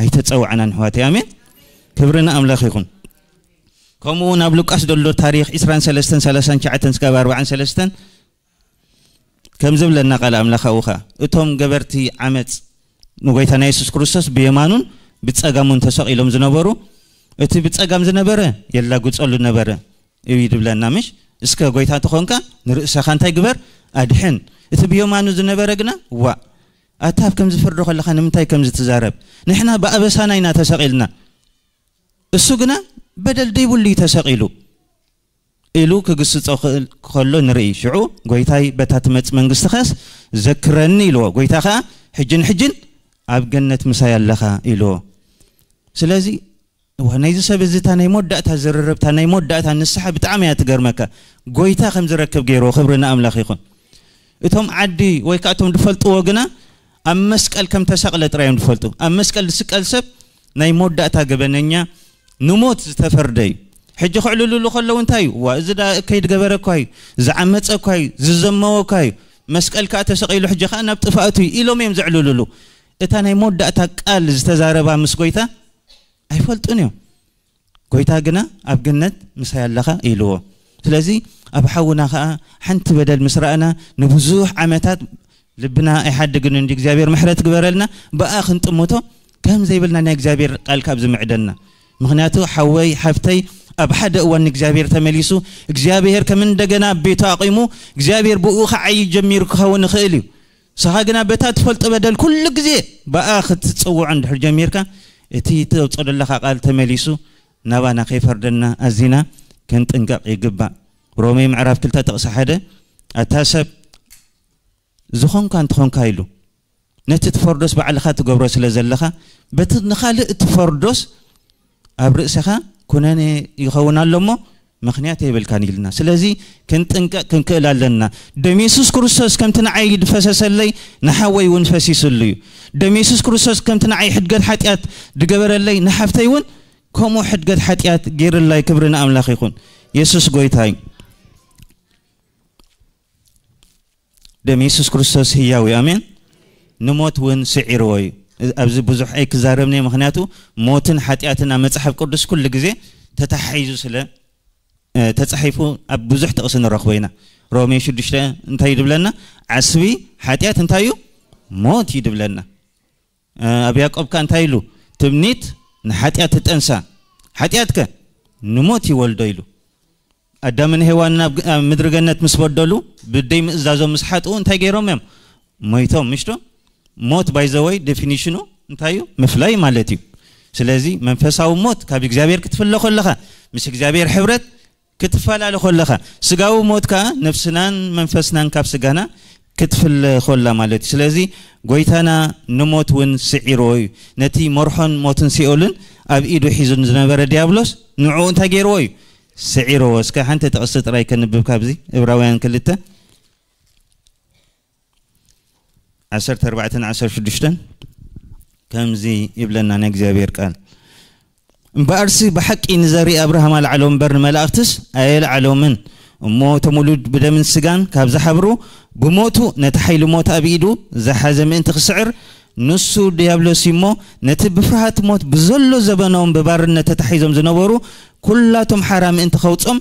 ኣይተፀዋዕናን፣ ኣሕዋተይ። ኣሜን። ክብሪ ንኣምላኽ ይኹን። ከምኡ እውን ኣብ ሉቃስ ዘሎ ታሪኽ ዕስራን ሰለስተን ሰላሳን ትሽዓተን ስጋብ ኣርባዓን ሰለስተን ከም ዝብለና ቃል ኣምላኽ ኣብኡ ኸኣ፣ እቶም ገበርቲ ዓመፅ ንጎይታና የሱስ ክርስቶስ ብየማኑን ብጸጋሙን ተሰቒሎም ዝነበሩ፣ እቲ ብጸጋም ዝነበረ የላግጸሉ ነበረ እዩ ድብለና፣ ምሽ? እስከ ጎይታ እንተኾንካ ንርእሰኻ እንታይ ግበር? ኣድሕን። እቲ ብየማኑ ዝነበረ ግና፣ ዋእ፣ ኣታ ኣብ ከምዚ ፍርዲ ከለኻ ንምንታይ ከምዚ ትዛረብ? ንሕና ብኣበሳና ኢና ተሰቒልና፣ እሱ ግና በደል ደይብሉ እዩ ተሰቒሉ ኢሉ ክግስጾ ክእል ከሎ ንርኢ። ሽዑ ጎይታይ፣ በታ ትመጽእ መንግስትኻስ ዘክረኒ ኢልዎ። ጎይታ ኸኣ፣ ሕጅን ሕጅን ኣብ ገነት ምሳይ ኣለኻ ኢልዎ። ስለዚ፣ እዋ፣ ናይዚ ሰብ እዚ እታ ናይ መወዳእታ ዝርርብ፣ እታ ናይ መወዳእታ ንስሓ ብጣዕሚ እያ ትገርመካ። ጎይታ ከም ዝረክብ ገይርዎ። ክብሪ ንኣምላኽ ይኹን። እቶም ዓዲ ወይ ከኣ እቶም ዝፈልጥዎ ግና ኣብ መስቀል ከም ተሰቕለ ጥራይ እዮም ዝፈልጡ። ኣብ መስቀል ዝስቀል ሰብ ናይ መወዳእታ ገበነኛ፣ ንሞት ዝተፈርደ እዩ። ሕጂ ክዕልልሉ ከለዉ እንታይ እዩ? ዋ፣ እዚ ደኣ እከይ ዝገበረ እኳ እዩ፣ ዝዓመጸ እኳ እዩ፣ ዝዘመወ እኳ እዩ። መስቀል ከኣ ተሰቒሉ፣ ሕጂ ከኣ ናብ ጥፍኣቱ እዩ ኢሎም እዮም ዘዕልልሉ። እታ ናይ መወዳእታ ቃል ዝተዛረባ ምስ ጎይታ ኣይፈልጡን እዮም። ጎይታ ግና፣ ኣብ ገነት ምሳይ ኣለኻ ኢልዎ። ስለዚ ኣብ ሓውና ኸኣ ሓንቲ በደል ምስ ረኣና፣ ንብዙሕ ዓመታት ልብና ኣይሓድግን እንዲ እግዚኣብሔር ምሕረት ግበረልና፣ ብኣ ክንጥምቶ ከም ዘይብልና ናይ እግዚኣብሔር ቃል ካብ ዝምዕደና። ምኽንያቱ ሓወይ፣ ሓፍተይ፣ ኣብ ሓደ እዋን ንእግዚኣብሔር ተመሊሱ፣ እግዚኣብሔር ከም እንደገና ኣብ ቤቱ ኣቂሙ፣ እግዚኣብሔር ብኡ ክዓዪ ጀሚሩ ክኸውን ይኽእል እዩ። ንስኻ ግና በታ ትፈልጦ በደል ኩሉ ግዜ ብኣ ክትጽውዖ እንድሕር ጀሚርካ፣ እቲ ተውጽኦ ዘለኻ ቃል ተመሊሱ ናባና ከይፈርደና ኣዚና ክንጥንቀቕ ይግባእ። ሮሜ ምዕራፍ ክልተ ጥቕሲ ሓደ፣ ኣታ ሰብ፣ ዝኾንካ እንተኾንካ ኢሉ፣ ነቲ ትፈርዶስ ባዕልኻ ትገብሮ ስለ ዘለኻ፣ በቲ ንኻልእ ትፈርዶስ ኣብ ርእስኻ ኩነኔ ይኸውን ኣሎ እሞ፣ ምኽንያት የብልካን ኢልና። ስለዚ ክንጥንቀቕ ክንክእል ኣለና። ደም የሱስ ክርስቶስ ከምቲ ንዓይ ዝፈሰሰለይ ንሓወይ እውን ፈሲስሉ እዩ። ደም የሱስ ክርስቶስ ከምቲ ንዓይ ሕድገት ሓጢኣት ዝገበረለይ ንሓፍተይ እውን ከምኡ ሕድገት ሓጢኣት ገይርላይ። ክብሪ ንኣምላኽ ይኹን። የሱስ ጎይታ እዩ። ደም የሱስ ክርስቶስ ህያው እዩ። ኣሜን። ንሞት እውን ስዒርዎ እዩ። ኣብዚ ብዙሕ ኣይክዛረብን እየ፣ ምኽንያቱ ሞትን ሓጢኣትን ኣብ መጽሓፍ ቅዱስ ኩሉ ግዜ ተተሓሒዙ ስለ፣ እ፣ ተጻሒፉ ኣብ ብዙሕ ጥቕሲ ንረኽቦ ኢና። ሮሜ ሽዱሽተ እንታይ እዩ ድብለና? ዓስቢ ሓጢኣት እንታይ እዩ? ሞት እዩ ድብለና። እ፣ ኣብ ያዕቆብ ከ እንታይ ኢሉ? ትምኒት ንሓጢኣት ትጠንሳ፣ ሓጢኣት ከ ንሞት ይወልዶ ኢሉ። ኣዳምን ሄዋንን ኣብ ግ-፣ ኣብ ምድሪ ገነት ምስ በደሉ፣ ብደይ ምእዛዞም ምስ ሓጥኡ እንታይ ገይሮም እዮም? ሞይቶም፣ ምሽቶ? ሞት፣ ባይ ዘ ወይ፣ ዴፊኒሽኑ እንታይ እዩ? ምፍላይ ማለት እዩ። ስለዚ መንፈሳዊ ሞት ካብ እግዚኣብሔር ክትፍለ ከለኻ፣ ምስ እግዚኣብሔር ሕብረት ክትፈላለ ከለኻ፣ ስጋዊ ሞት ከኣ ነፍስናን መንፈስናን ካብ ስጋና ክትፍለ ከላ ማለት እዩ። ስለዚ ጎይታና ንሞት እውን ስዒርዎ እዩ። ነቲ መርሖን ሞትን ሲኦልን ኣብ ኢዱ ሒዙ ዝነበረ ዲያብሎስ ንዕኡ እንታይ ገይርዎ እዩ? ስዒርዎ። እስከ ሓንቲ ጥቕሲ ጥራይ ከንብብ ካብዚ እብራውያን ክልተ፣ ዓሰርተ ኣርባዕተን ዓሰርተ ሽዱሽተን ከምዚ ይብለና ናይ እግዚኣብሔር ቃል። እምበኣርሲ ብሓቂ ንዘርኢ ኣብርሃም ኣልዓሎ እምበር ንመላእኽትስ ኣየልዓሎምን። እሞ እቶም ውሉድ ብደምን ስጋን ካብ ዝሓብሩ፣ ብሞቱ ነቲ ሓይሊ ሞት ኣብ ኢዱ ዝሓዘ ምእንቲ ክስዕር፣ ንሱ ድያብሎስ እዩ እሞ፣ ነቲ ብፍርሃት ሞት ብዘሎ ዘበኖም ብባርነት ተታሒዞም ዝነበሩ ኩላቶም ሓራ ምእንቲ ከውጾም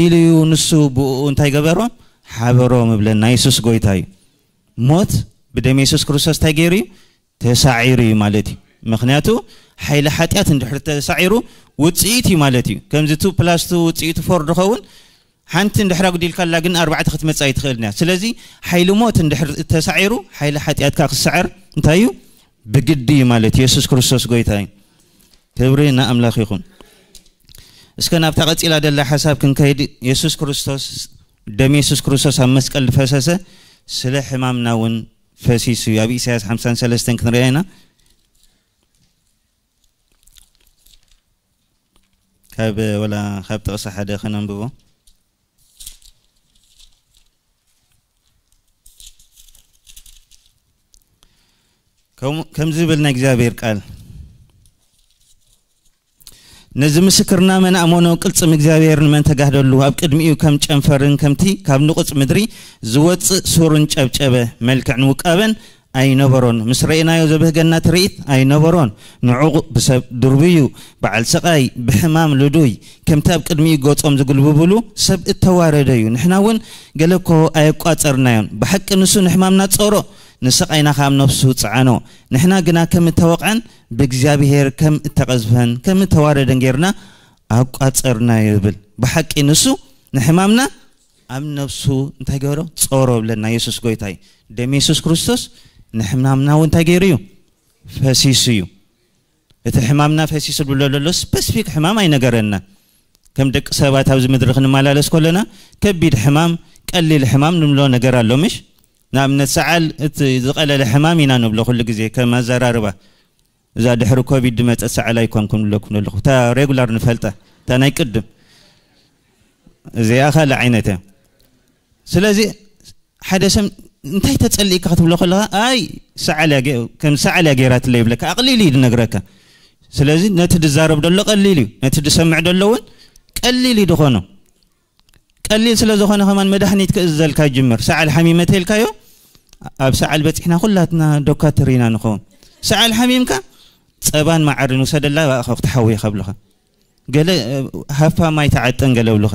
ኢሉ እዩ። ንሱ ብእኡ እንታይ ገበሮም? ሓበሮም እብለና። የሱስ ጎይታ እዩ። ሞት ብደም የሱስ ክርስቶስ እንታይ ገይሩ እዩ? ተሳዒሩ እዩ ማለት እዩ። ምኽንያቱ ሓይሊ ሓጢኣት እንድሕር ተሳዒሩ ውጽኢት እዩ ማለት እዩ። ከምዚ ቱ ፕላስ ቱ ውጽኢቱ ፎር ድኸውን፣ ሓንቲ እንድሕር ኣጉዲልካላ ግን ኣርባዕተ ክትመጽእ ኣይትኽእልን እያ። ስለዚ ሓይሊ ሞት እንድሕር ተሳዒሩ፣ ሓይሊ ሓጢኣትካ ክስዓር እንታይ እዩ? ብግዲ እዩ ማለት እዩ። የሱስ ክርስቶስ ጎይታ እዩ። ክብሪ ንኣምላኽ ይኹን። እስከ ናብታ ቀጺላ ደላ ሓሳብ ክንከይድ፣ የሱስ ክርስቶስ፣ ደም የሱስ ክርስቶስ ኣብ መስቀል ዝፈሰሰ ስለ ሕማምና እውን ፈሲሱ እዩ። ኣብ ኢሳያስ ሓምሳን ሰለስተን ክንሪኣ ኢና። ካብ፣ ወላ ካብ ጥቕሲ ሓደ ከነንብቦ። ከም-፣ ከምዚ ዝብል ናይ እግዚኣብሔር ቃል፣ "ነዚ ምስክርና መን ኣመኖ? ቅልጽም እግዚኣብሔር ንመን ተጋህደሉ? ኣብ ቅድሚኡ ከም ጨንፈርን ከምቲ ካብ ንቑጽ ምድሪ ዝወጽእ ሱርን ጨብጨበ። መልክዕን ውቃበን ኣይነበሮን። ምስ ረእናዮ ዘብህገና ትርኢት ኣይነበሮን። ንዑቕ ብሰብ ድርብዩ፣ በዓል ስቓይ፣ ብሕማም ልዱይ፣ ከምቲ ኣብ ቅድሚኡ ገጾም ዝግልብብሉ ሰብ እተዋረደ እዩ። ንሕና እውን ገለ እኮ ኣየቋጸርናዮን። ብሓቂ ንሱ ንሕማምና ጾሮ፣ ንስቓይና ከኣ ኣብ ነፍሱ ጸዓኖ። ንሕና ግና ከም እተወቕዐን ብእግዚኣብሔር ከም እተቐዝፈን ከም እተዋረደን ጌርና ኣቋጸርናዮ" ይብል። ብሓቂ ንሱ ንሕማምና ኣብ ነፍሱ እንታይ ገበሮ? ጾሮ ብለና። የሱስ ጎይታ እዩ። ደም የሱስ ክርስቶስ ንሕማምና እውን እንታይ ገይሩ እዩ? ፈሲሱ እዩ። እቲ ሕማምና ፈሲሱ ዝብሎ ዘሎ ስፐሲፊክ ሕማም ኣይነገረና። ከም ደቂ ሰባት ኣብዚ ምድሪ ክንመላለስ ከለና ከቢድ ሕማም፣ ቀሊል ሕማም ንብሎ ነገር ኣሎ፣ ምሽ? ንኣብነት ሰዓል እቲ ዝቐለለ ሕማም ኢና ንብሎ ኩሉ ግዜ ከም ኣዘራርባ። እዛ ድሕሪ ኮቪድ ዝመጸት ሰዓል ኣይኮንኩም ንብለኩም ዘለኹ። እታ ሬጉላር ንፈልጣ፣ እታ ናይ ቅድም። እዚኣ ካልእ ዓይነት እያ። ስለዚ ሓደ ሰብ እንታይ ተጸሊእካ ክትብሎ ከለኻ፣ "ኣይ ሰዓል እያ ገ-፣ ከም ሰዓል እያ ገይራትለይ" ይብለካ። ኣቕሊሉ እዩ ዝነግረካ። ስለዚ ነቲ ዝዛረብ ዘሎ ቀሊል እዩ፣ ነቲ ዝሰምዕ ዘሎ እውን ቀሊል እዩ ዝኾኖ። ቀሊል ስለ ዝኾነ ከማን መድሃኒት ክእዘልካ ይጅምር። ሰዓል ሓሚመ ተልካዮ፣ ኣብ ሰዓል በጺሕና ኩላትና ዶካትር ኢና ንኸውን። ሰዓል ሓሚምካ ጸባን መዓርን ውሰደላ፣ ብኣኻ ክትሓውየ ከብልኻ። ገለ፣ እ፣ ሃፋ ማይ ተዓጠን ገለ ብልኻ።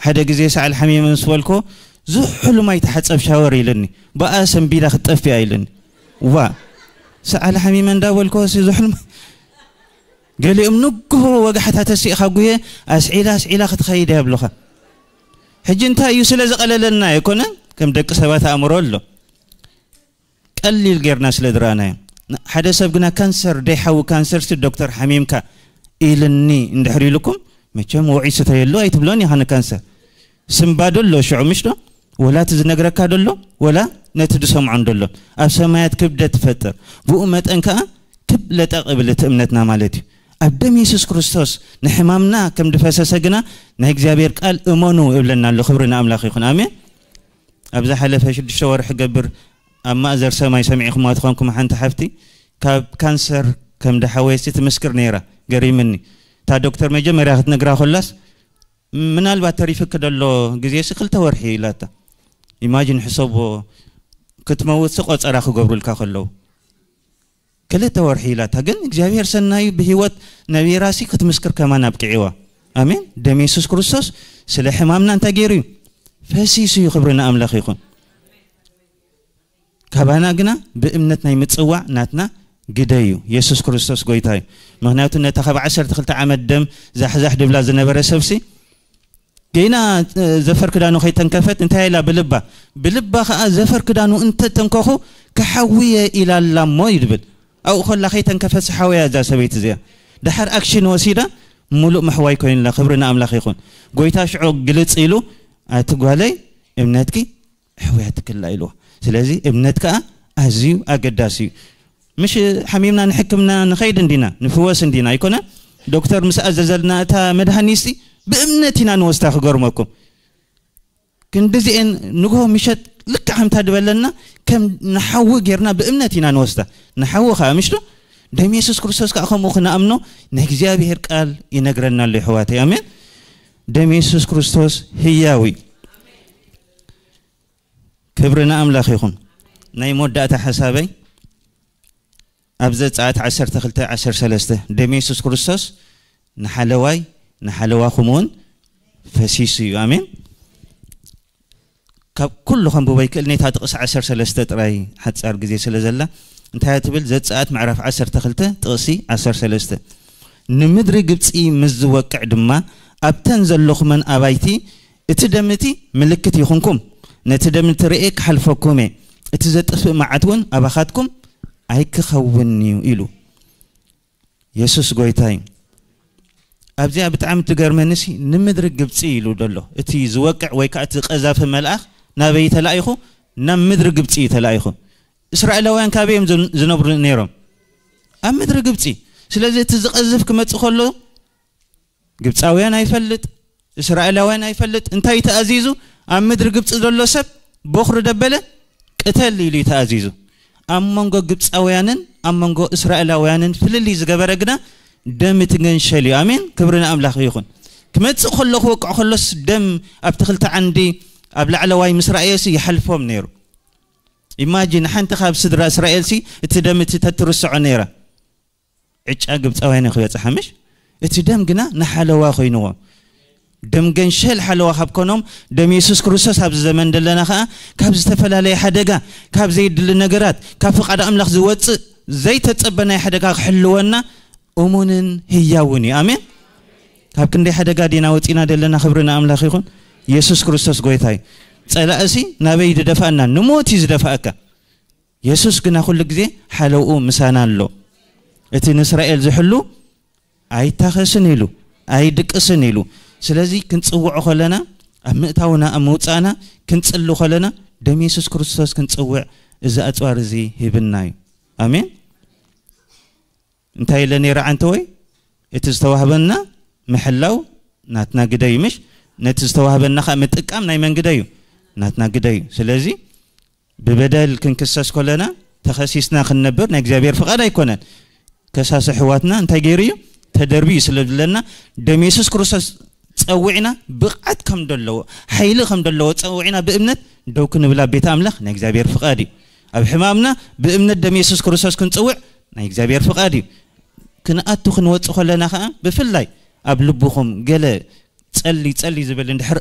ሓደ ግዜ ሰዓል ሓሚመ ምስ በልኮ፣ "ዝሑል ማይ ተሓጸብ ሻወር" ኢለኒ። ብኣ ሰንቢዳ ክትጠፍእ ኢለኒ። ዋ፣ ሰዓል ሓሚመ እንዳበልኮ ሲ ዝሑል ማይ። ገሊኦም ንግሆ ወጋሕታ ተሲእኻ ጉየ ኣስዒላ ኣስዒላ ክትኸይድ እያ ብልኻ። ሕጂ እንታይ እዩ? ስለ ዝቐለለልና ኣይኮነን፣ ከም ደቂ ሰባት ኣእምሮ ኣሎ። ቀሊል ጌርና ስለ ዝረኣናዮ። ን-፣ ሓደ ሰብ ግና ካንሰር፣ "ደይ ሓዊ ካንሰር ሲ ዶክተር ሓሚምካ" ኢልኒ እንድሕር ኢልኩም፣ መቸም ውዒ ስተየሉ ኣይትብሎን ኢኻ ንካንሰር። ስምባዶ ኣሎ ሽዑ፣ ምሽ ዶ? ወላ እቲ ዝነግረካ ደሎ፣ ወላ ነቲ ዝሰምዖን ደሎ። ኣብ ሰማያት ክብደት ትፈጥር። ብኡ መጠን ከኣ ክብ ለጠቕ ይብል እቲ እምነትና ማለት እዩ። ኣብ ደም የሱስ ክርስቶስ ንሕማምና ከም ዝፈሰሰ ግና ናይ እግዚኣብሔር ቃል እመኑ እብለና ኣሎ። ክብሪ ንኣምላኽ ይኹን። ኣሜን። ኣብ ዝሓለፈ ሽዱሽተ ወርሒ ገብር ኣብ ማእዘር ሰማይ ሰሚዕኹማ ትኾንኩም ሓንቲ ሓፍቲ ካብ ካንሰር ከም ድሓወየሲ ትምስክር ነይራ። ገሪምኒ። እታ ዶክተር መጀመርያ ክትነግራ ከላስ፣ "ምናልባት ተሪፍኪ ደሎ ግዜሲ ክልተ ወርሒ" ኢላታ። ኢማጂን ሕሰቦ፣ ክትመውትሲ ቆጸራ ክገብሩልካ ከለዉ። "ክልተ ወርሒ" ኢላታ። ግን እግዚኣብሔር ሰናዩ ብህይወት ነቢራሲ ክትምስክር ከማን ኣብቅዕዋ። ኣሜን። ደም የሱስ ክርስቶስ ስለ ሕማምና እንታይ ገይሩ እዩ? ፈሲሱ እዩ። ክብሪ ንኣምላኽ ይኹን። ካባና ግና ብእምነት ናይ ምጽዋዕ ናትና ግደ እዩ። የሱስ ክርስቶስ ጎይታ እዩ። ምኽንያቱ ነታ ካብ ዓሰርተ ክልተ ዓመት ደም ዛሕዛሕ ድብላ ዝነበረ ሰብሲ፣ ገና፣ እ፣ ዘፈር ክዳኑ ከይተንከፈት እንታይ ኢላ ብልባ? ብልባ ከኣ ዘፈር ክዳኑ እንተተንከኹ ክሓውየ ኢላ ኣላ እሞ እዩ ዝብል። ኣብኡ ከላ ከይተንከፈት ሓወያ እዛ ሰበይቲ እዚኣ። ደሓር ኣክሽን ወሲዳ ሙሉእ ምሕዋይ ኮይኑላ። ክብሪ ንኣምላኽ ይኹን። ጎይታ ሽዑ ግልጽ ኢሉ፣ "ኣቲ ጓለይ፣ እምነትኪ ኣሕውያትክላ" ኢልዋ። ስለዚ እምነት ከኣ ኣዝዩ ኣገዳሲ እዩ። ምሽ ሓሚምና ንሕክምና ንኸይድ እንዲና፣ ንፍወስ እንዲና ኣይኮነ? ዶክተር ምስ ኣዘዘልና እታ መድሃኒትሲ ብእምነት ኢና ንወስዳ። ክገርመኩም፣ ክንድዚኤን ንግሆ ምሸት ልክዕ ከምታ ድበለና ከም ንሓዊ ጌርና ብእምነት ኢና ንወስዳ። ንሓዊ ከኣ ምሽ ዶ? ደም የሱስ ክርስቶስ ከኣ ከምኡ ክንኣምኖ ናይ እግዚኣብሔር ቃል ይነግረና ኣሎ፣ የሕዋተይ። ኣሜን። ደም የሱስ ክርስቶስ ህያው እዩ። ክብሪ ንኣምላኽ ይኹን። ናይ መወዳእታ ሓሳበይ ኣብ ዘጸኣት ዓሰርተ ክልተ ዓሰርተ ሰለስተ፣ "ደም የሱስ ክርስቶስ ንሓለዋይ ንሓለዋኹም እውን ፈሲሱ እዩ።" ኣሜን። ካብ ኩሉ ከንብቦ ይክእል፣ ነታ ጥቕሲ ዓሰርተ ሰለስተ ጥራይ ሓጻር ግዜ ስለ ዘላ፣ እንታይ እያ ትብል? ዘጸኣት ምዕራፍ ዓሰርተ ክልተ ጥቕሲ ዓሰርተ ሰለስተ፣ "ንምድሪ ግብጺ ምስ ዝወቅዕ ድማ ኣብተን ዘለኹመን ኣባይቲ እቲ ደም እቲ ምልክት ይኹንኩም፣ ነቲ ደም እቲ ርእየ ክሓልፈኩም እየ፣ እቲ ዘጥፍእ መዓት እውን ኣባኻትኩም ኣይክኸውን እዩ" ኢሉ። የሱስ ጎይታ እዩ። ኣብዚኣ ብጣዕሚ ትገርመኒሲ፣ "ንምድሪ ግብጺ" ኢሉ ደሎ። እቲ ዝወቅዕ ወይ ከኣ እቲ ቀዛፊ መልኣኽ ናበይ ተላኢኹ? ናብ ምድሪ ግብጺ እዩ ተላኢኹ። እስራኤላውያን ካበይ እዮም ዝን-፣ ዝነብሩ ነይሮም? ኣብ ምድሪ ግብጺ። ስለዚ እቲ ዝቐዝፍ ክመጽእ ከሎ ግብፃውያን ኣይፈልጥ፣ እስራኤላውያን ኣይፈልጥ። እንታይ ተኣዚዙ? ኣብ ምድሪ ግብፂ ዘሎ ሰብ በኹሪ ደበለ ቅተል ኢሉ እዩ ተኣዚዙ። ኣብ መንጎ ግብፃውያንን ኣብ መንጎ እስራኤላውያንን ፍልልይ ዝገበረ ግና ደም እቲ ገንሸል እዩ። ኣሜን፣ ክብሪ ንኣምላኽ ይኹን። ክመፅእ ከሎ ክወቅዕ ከሎስ ደም ኣብቲ ክልተ ዓንዲ ኣብ ላዕለዋይ ምስ ረኣየሲ ይሓልፎም ነይሩ። ኢማጂን፣ ሓንቲ ካብ ስድራ እስራኤልሲ እቲ ደም እቲ ተትርስዖ ነይራ። ዕጫ ግብፃውያን እዩ ክበፅሓ ምሽ? እቲ ደም ግና ንሓለዋ ኮይንዎ። ደም ገንሸል ሓለዋ ካብ ኮኖም፣ ደም የሱስ ክርስቶስ ኣብዚ ዘመን ዘለና ከዓ ካብ ዝተፈላለየ ሓደጋ፣ ካብ ዘይድሊ ነገራት፣ ካብ ፍቓድ ኣምላኽ ዝወፅእ ዘይተፀበናይ ሓደጋ ክሕልወና እሙንን ህያውን እዩ። ኣሜን። ካብ ክንደይ ሓደጋ ዲና ወፂና ዘለና? ክብሪ ንኣምላኽ ይኹን። የሱስ ክርስቶስ ጎይታ እዩ። ፀላእሲ ናበይ ዝደፋእና? ንሞት እዩ ዝደፋእካ። የሱስ ግና ኩሉ ግዜ ሓለውኡ ምሳና ኣሎ። እቲ ንእስራኤል ዝሕሉ ኣይታኸስን ኢሉ፣ ኣይድቅስን ኢሉ። ስለዚ ክንጽውዖ ከለና፣ ኣብ ምእታውና፣ ኣብ ምውጻእና፣ ክንጽሊ ከለና፣ ደም የሱስ ክርስቶስ ክንጽውዕ እዚ ኣጽዋር እዚ ሂብና እዩ። ኣሜን። እንታይ ኢለ ነይረ ዓንተወይ? እቲ ዝተዋህበና ምሕላው ናትና ግደ እዩ፣ ምሽ? ነቲ ዝተዋህበና ኸኣ ምጥቃም ናይ መን ግደ እዩ? ናትና ግደ እዩ። ስለዚ ብበደል ክንክሰስ ከለና ተኸሲስና ክንነብር ናይ እግዚኣብሔር ፍቓድ ኣይኮነን። ከሳሲ ኣሕዋትና እንታይ ገይሩ እዩ? ተደርቢ እዩ ስለ ዝብለና፣ ደም የሱስ ክርስቶስ ጸዊዕና ብቕዓት ከም ደለዎ፣ ሓይሊ ከም ደለዎ ጸዊዕና ብእምነት ደው ክንብል ኣብ ቤት ኣምላኽ ናይ እግዚኣብሔር ፍቓድ እዩ። ኣብ ሕማምና ብእምነት ደም የሱስ ክርስቶስ ክንጽውዕ ናይ እግዚኣብሔር ፍቓድ እዩ። ክንኣቱ ክንወጽእ ከለና ኸኣ ብፍላይ ኣብ ልብኹም ገለ ጸሊ ጸሊ ዝብል እንድሕር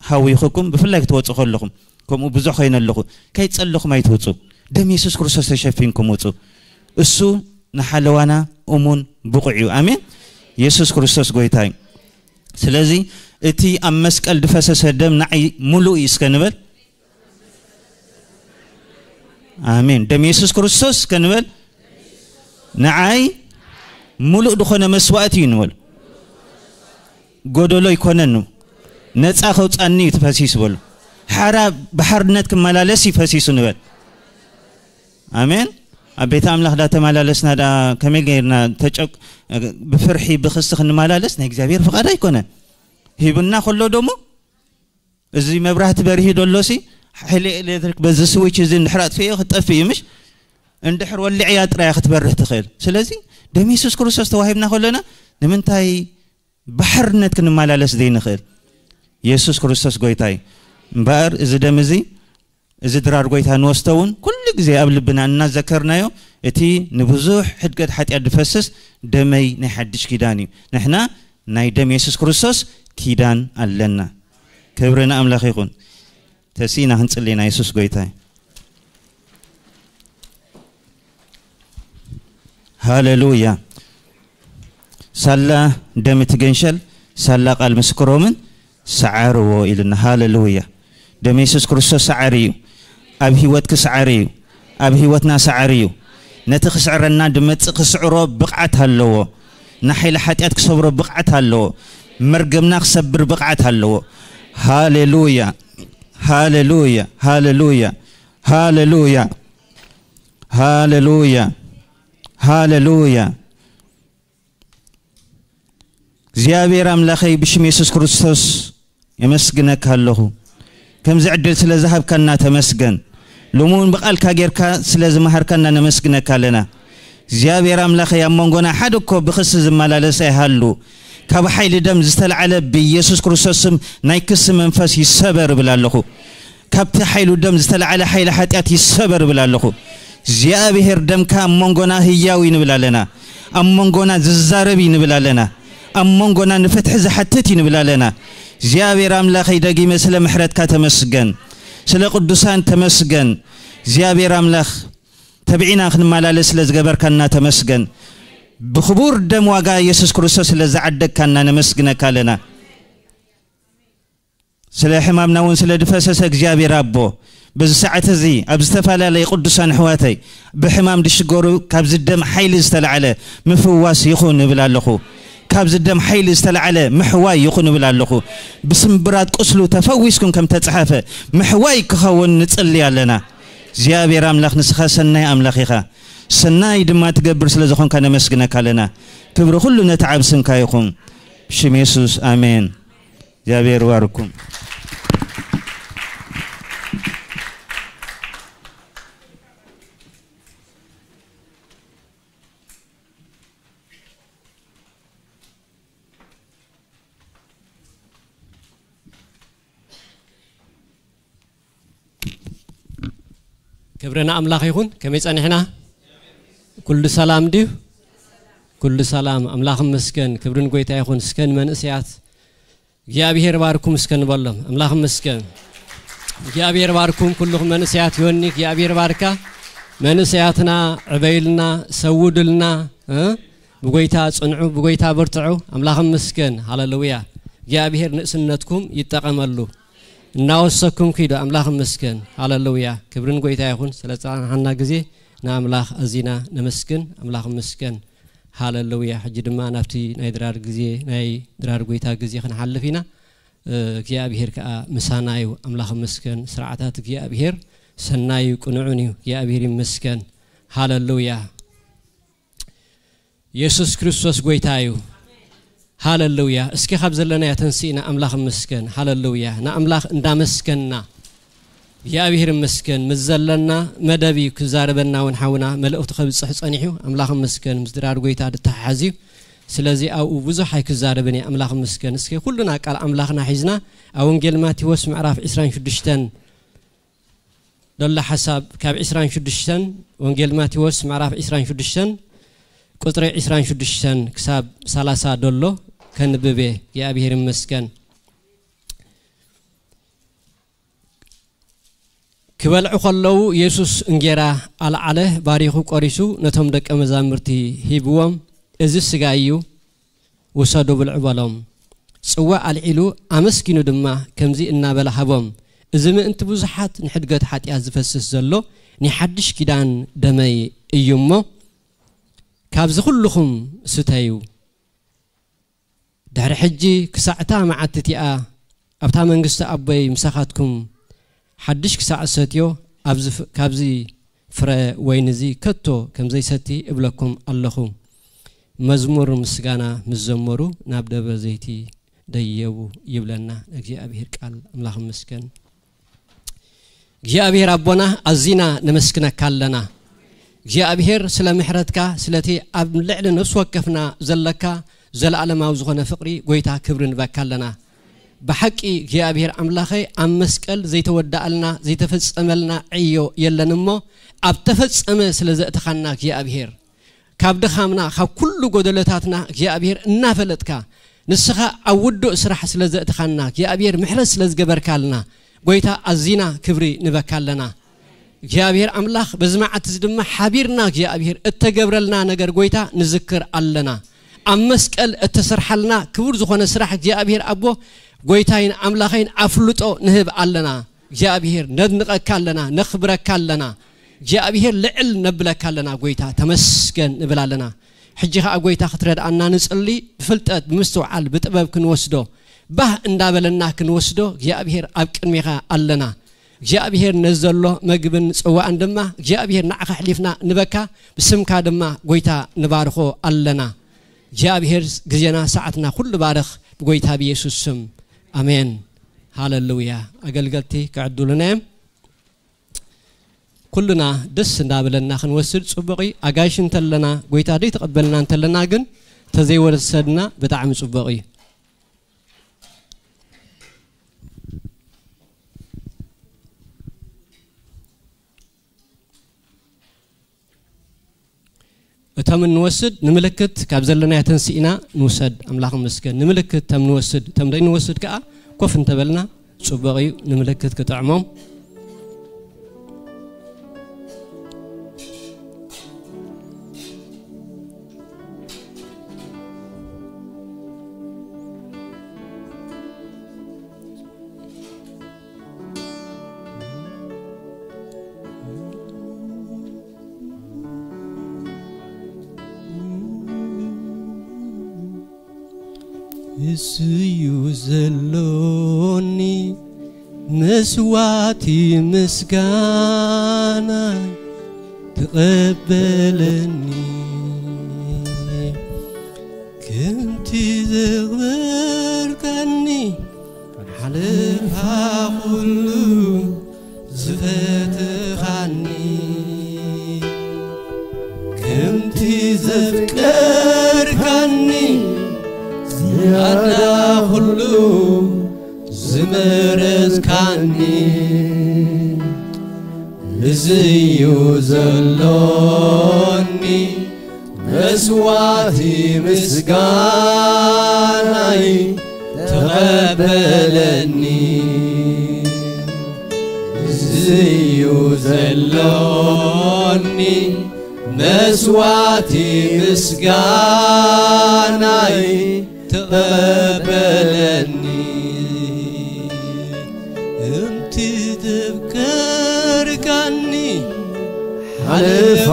ሃዊኹኩም ብፍላይ ክትወጹ ከለኹም፣ ከምኡ ብዙሕ ኮይነ ኣለኹ፣ ከይጸለኹም ኣይትውጹ። ደም የሱስ ክርስቶስ ተሸፊንኩም ውጹ። እሱ ንሓለዋና እሙን ብቑዕ እዩ። ኣሜን። የሱስ ክርስቶስ ጎይታ እዩ። ስለዚ እቲ ኣብ መስቀል ዝፈሰሰ ደም ንዓይ ሙሉእ እዩ እስከ ንበል። ኣሜን። ደም የሱስ ክርስቶስ እስከ ንበል። ንዓይ ሙሉእ ዝኾነ መስዋእቲ እዩ ንበል። ጎደሎ ኣይኮነን፣ ነፃ ከውፃኒ እዩ ተፈሲሱ በሉ። ሓራ ብሓርነት ክመላለስ እዩ ፈሲሱ ንበል። ኣሜን። ኣብ ቤት ኣምላኽ ዳተመላለስና ዳ ከመይ ገይርና ተጨቅ-፣ ብፍርሒ ብክሲ ክንመላለስ ናይ እግዚኣብሔር ፍቓድ ኣይኮነን። ሂቡና ከሎ ደሞ እዚ መብራህቲ በሪሂ ደሎሲ ሓይሊ ኤሌክትሪክ በዚ ስዊች እዚ እንድሕር ኣጥፍዮ ክጠፍእ እዩ ምሽ? እንድሕር ወሊዕያ ጥራያ ክትበርህ ትኽእል። ስለዚ ደም የሱስ ክርስቶስ ተዋሂብና ከለና ንምንታይ ብሓርነት ክንመላለስ ዘይንኽእል? የሱስ ክርስቶስ ጎይታ እዩ። እምበኣር እዚ ደም እዚ፣ እዚ ድራር ጎይታ ንወስዶ እውን ኩሉ ግዜ ኣብ ልብና እናዘከርናዮ፣ እቲ ንብዙሕ ሕድገት ሓጢኣት ዝፈስስ ደመይ ናይ ሓድሽ ኪዳን እዩ። ንሕና ናይ ደም የሱስ ክርስቶስ ኪዳን ኣለና። ክብሪ ንኣምላኽ ይኹን። ተሲእና ክንጽሊ ኢና። የሱስ ጎይታ እዩ። ሃሌሉያ። ሳላ ደም እቲ ገንሸል፣ ሳላ ቃል ምስክሮምን ሰዓርዎ ኢልና። ሃሌሉያ። ደም የሱስ ክርስቶስ ሰዓሪ እዩ። ኣብ ህይወትኪ ሰዓሪ እዩ። ኣብ ህይወትና ሰዓሪ እዩ። ነቲ ክስዕረና ድመጽእ ክስዕሮ ብቕዓት ኣለዎ። ንሓይሊ ሓጢኣት ክሰብሮ ብቕዓት ኣለዎ። መርገምና ክሰብር ብቕዓት ኣለዎ። ሃሌሉያ። ሃሌሉያ። ሃሌሉያ። ሃሌሉያ። ሃሌሉያ። ሃሌሉያ። እግዚኣብሔር ኣምላኸይ፣ ብሽም የሱስ ክርስቶስ የመስግነካ ኣለኹ። ከምዚ ዕድል ስለ ዝሃብካና ተመስገን። ሎሚ እውን ብቓልካ ጌርካ ስለ ዝመሃርካና ነመስግነካ ኣለና። እግዚኣብሔር ኣምላኸይ፣ ኣብ መንጎና ሓደ እኮ ብኽሲ ዝመላለስ ኣይሃሉ። ካብ ሓይሊ ደም ዝተልዓለ ብኢየሱስ ክርስቶስ ስም ናይ ክሲ መንፈስ ይሰበር እብል ኣለኹ። ካብቲ ሓይሉ ደም ዝተልዓለ ሓይሊ ሓጢኣት ይሰበር እብል ኣለኹ። እግዚኣብሔር ደምካ ኣብ መንጎና ህያው እዩ ንብል ኣለና። ኣብ መንጎና ዝዛረብ እዩ ንብል ኣለና። ኣብ መንጎና ንፍትሒ ዝሓትት እዩ ንብል ኣለና። እግዚኣብሔር ኣምላኸይ፣ ደጊመ ስለ ምሕረትካ ተመስገን። ስለ ቅዱሳን ተመስገን። እግዚኣብሔር ኣምላኽ፣ ተብዒና ክንመላለስ ስለ ዝገበርካና ተመስገን። ብኽቡር ደም ዋጋ የሱስ ክርስቶስ ስለ ዝዓደግካና ነመስግነካ ኣለና። ስለ ሕማምና እውን ስለ ዝፈሰሰ እግዚኣብሔር ኣቦ፣ በዚ ሰዓት እዚ ኣብ ዝተፈላለየ ቅዱሳን ኣሕዋተይ ብሕማም ዝሽገሩ ካብዚ ደም ሓይሊ ዝተላዕለ ምፍዋስ ይኹን እብል ኣለኹ። ካብዚ ደም ሓይሊ ዝተላዕለ ምሕዋይ ይኹን እብል ኣለኹ። ብስምብራት ቁስሉ ተፈዊስኩም ከም ተጻሓፈ ምሕዋይ ክኸውን ንጽሊ ኣለና። እግዚኣብሔር ኣምላኽ ንስኻ ሰናይ ኣምላኽ ኢኻ። ሰናይ ድማ ትገብር ስለ ዝኾንካ ነመስግነካ ኣለና። ክብሪ ኩሉ ነቲ ዓብ ስምካ ይኹን። ብሽም የሱስ ኣሜን። እግዚኣብሔር ይባርኩም። ክብሪ ንኣምላኽ ይኹን። ከመይ ጸኒሕና? ኩሉ ሰላም ድዩ? ኩሉ ሰላም። ኣምላኽ ይመስገን። ክብሪ ንጎይታ ይኹን። እስከ ንመንእሰያት እግዚኣብሔር ባርኩም እስከ ንበሎም። ኣምላኽ ይመስገን። እግዚኣብሔር ባርኩም ኩልኹም መንእሰያት። ዮኒ እግዚኣብሔር ባርካ። መንእሰያትና ዕበይልና፣ ሰውድልና፣ እ? ብጎይታ ጽንዑ፣ ብጎይታ በርትዑ። ኣምላኽ ይመስገን። ሃሌሉያ። እግዚኣብሔር ንእስነትኩም ይጠቐመሉ። እናወሰኩም ኪዱ። ኣምላኽ ይመስገን። ሃሌሉያ። ክብሪ ንጎይታ ይኹን። ስለ ጸናሕና ግዜ ንኣምላኽ ኣዚና ነመስግን። ኣምላኽ ይመስገን። ሃሌሉያ። ሕጂ ድማ ናብቲ ናይ ድራር ግዜ፣ ናይ ድራር ጎይታ ግዜ ክንሓልፍ ኢና። እ፣ እግዚኣብሔር ከኣ ምሳና እዩ። ኣምላኽ ይመስገን። ስርዓታት እግዚኣብሔር ሰናይ እዩ፣ ቅኑዕን እዩ። እግዚኣብሔር ይመስገን። ሃሌሉያ። የሱስ ክርስቶስ ጎይታ እዩ። ሃሌሉያ። እስኪ ካብ ዘለናዮ ተንሲእና ኣምላኽ ይመስገን። ሃሌሉያ። ንኣምላኽ እንዳመስገንና፣ እግዚኣብሔር ይመስገን። ምስ ዘለና መደብ እዩ ክዛረበና እውን ሓውና መልእኽቱ ከብጽሕ ጸኒሑ። ኣምላኽ ይመስገን። ምስ ድራር ጎይታ ዝተሓሓዝ እዩ። ስለዚ ኣብኡ ብዙሕ ኣይክዛረብን እየ። ኣምላኽ ይመስገን። እስኪ ኩሉና ቃል ኣምላኽና ሒዝና ኣብ ወንጌል ማቴዎስ ምዕራፍ ዕስራን ሽዱሽተን ዘሎ ሓሳብ ካብ ዕስራን ሽዱሽተን፣ ወንጌል ማቴዎስ ምዕራፍ ዕስራን ሽዱሽተን ቁጽሪ ዕስራን ሽዱሽተን ክሳብ ሰላሳ ደሎ ከንብብ እየ። እግዚኣብሔር ይመስገን። ክበልዑ ከለዉ የሱስ እንጌራ ኣልዓለ፣ ባሪኹ ቆሪሱ ነቶም ደቀ መዛሙርቲ ሂብዎም፣ "እዚ ስጋይ እዩ፣ ውሰዱ ብልዑ" በሎም። ጽዋእ ኣልዒሉ ኣመስጊኑ ድማ ከምዚ እናበለ ሃቦም፣ "እዚ ምእንቲ ብዙሓት ንሕድገት ሓጢኣት ዝፈስስ ዘሎ ናይ ሓድሽ ኪዳን ደመይ እዩ እሞ፣ ካብዚ ኩልኹም ስተዩ። ድሕሪ ሕጂ ክሳዕ እታ መዓልቲ እቲኣ ኣብታ መንግስቲ ኣቦይ ምሳኻትኩም ሓድሽ ክሳዕ እሰትዮ፣ ኣብዚ ፍ-፣ ካብዚ ፍረ ወይኒ እዚ ከቶ ከም ዘይሰቲ እብለኩም ኣለኹ።" መዝሙር ምስጋና ምስ ዘመሩ ናብ ደብረ ዘይቲ ደየቡ ይብለና እግዚኣብሔር ቃል። ኣምላኽ ይመስገን። እግዚኣብሔር ኣቦና ኣዚና ነመስግነካ ኣለና። እግዚኣብሔር ስለ ምሕረትካ፣ ስለቲ ኣብ ልዕሊ ነፍሲ ወከፍና ዘለካ ዘለኣለማዊ ዝኾነ ፍቕሪ ጎይታ ክብሪ ንበካ ኣለና። ብሓቂ እግዚኣብሔር ኣምላኸይ ኣብ መስቀል ዘይተወዳኣልና ዘይተፈጸመልና ዕዮ የለን እሞ ኣብ ተፈጸመ ስለ ዘእተኻና እግዚኣብሔር ካብ ድኻምና ካብ ኩሉ ጎደለታትና እግዚኣብሔር እናፈለጥካ ንስኻ ኣብ ውዱእ ስራሕ ስለ ዘእትኻና እግዚኣብሔር ምሕረት ስለ ዝገበርካልና ጎይታ ኣዚና ክብሪ ንበካ ኣለና። እግዚኣብሔር ኣምላኽ በዚ መዓልቲ እዚ ድማ ሓቢርና እግዚኣብሔር እተገብረልና ነገር ጎይታ ንዝክር ኣለና። ኣብ መስቀል እተሰርሓልና ክቡር ዝኾነ ስራሕ እግዚኣብሔር ኣቦ ጎይታይን ኣምላኸይን ኣፍልጦ ንህብ ኣለና። እግዚኣብሔር ነድንቐካ ኣለና፣ ነኽብረካ ኣለና። እግዚኣብሔር ልዕል ነብለካ ኣለና። ጎይታ ተመስገን ንብል ኣለና። ሕጂ ኸኣ ጎይታ ክትረድኣና ንጽሊ፣ ብፍልጠት፣ ብምስትውዓል፣ ብጥበብ ክንወስዶ፣ ባህ እንዳበለና ክንወስዶ እግዚኣብሔር ኣብ ቅድሜኻ ኣለና። እግዚኣብሔር ነዚ ዘሎ መግብን ጽዋእን ድማ እግዚኣብሔር ንዓኻ ኣሕሊፍና ንበካ፣ ብስምካ ድማ ጎይታ ንባርኾ ኣለና። እግዚኣብሔር ግዜና ሰዓትና ኩሉ ባርኽ ብጎይታ ብየሱስ ስም። ኣሜን። ሃሌሉያ። ኣገልገልቲ ክዕድሉና እዮም። ኩልና ደስ እንዳበለና ክንወስድ ጽቡቕ እዩ። ኣጋይሽ እንተለና፣ ጎይታ ደይተቐበልና እንተለና ግን ተዘይወሰድና ብጣዕሚ ጽቡቕ እዩ። እቶም እንወስድ ንምልክት ካብ ዘለናዮ ተንሲእና ንውሰድ። ኣምላኽ ይመስገን። ንምልክት እቶም ንወስድ፣ እቶም ደይ ንወስድ ከኣ ኮፍ እንተበልና ጽቡቕ እዩ። ንምልክት ክጥዕሞም። እሱ እዩ ዘሎኒ መስዋዕቲ ምስጋና ተቐበለኒ። ከምቲ ዘኽበርካኒ ሓለፋ ኩሉ ዝፈትኻኒ ከምቲ ዘፍቀርካኒ ዝያዳ ኩሉ ዝመረጽካኒ እዚ እዩ ዘሎኒ መስዋዕቲ ምስጋናይ ተቐበለኒ እዚ እዩ ዘሎኒ መስዋዕቲ ምስጋናይ ተቐበለኒ እምቲ ዘፍቀርካኒ ሓለፋ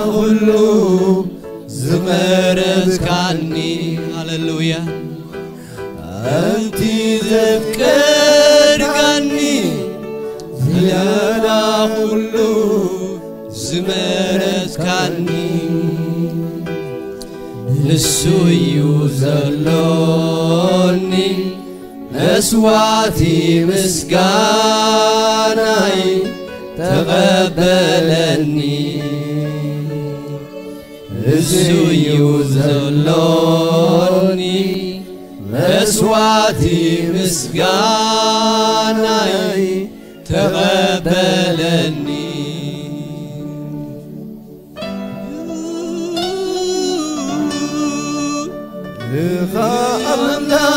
ኩሉ ዝመረጽካኒ ሃሌሉያ እምቲ ዘፍቀርካኒ ዝያዳ ኩሉ ዝመረጽካኒ ንሱ እዩ ዘሎኒ መስዋዕቲ ምስጋናይ ተቐበለኒ እዚ እዩ ዘሎኒ መስዋዕቲ ምስጋናይ ተቐበለኒ ንኻ ኣምላኸይ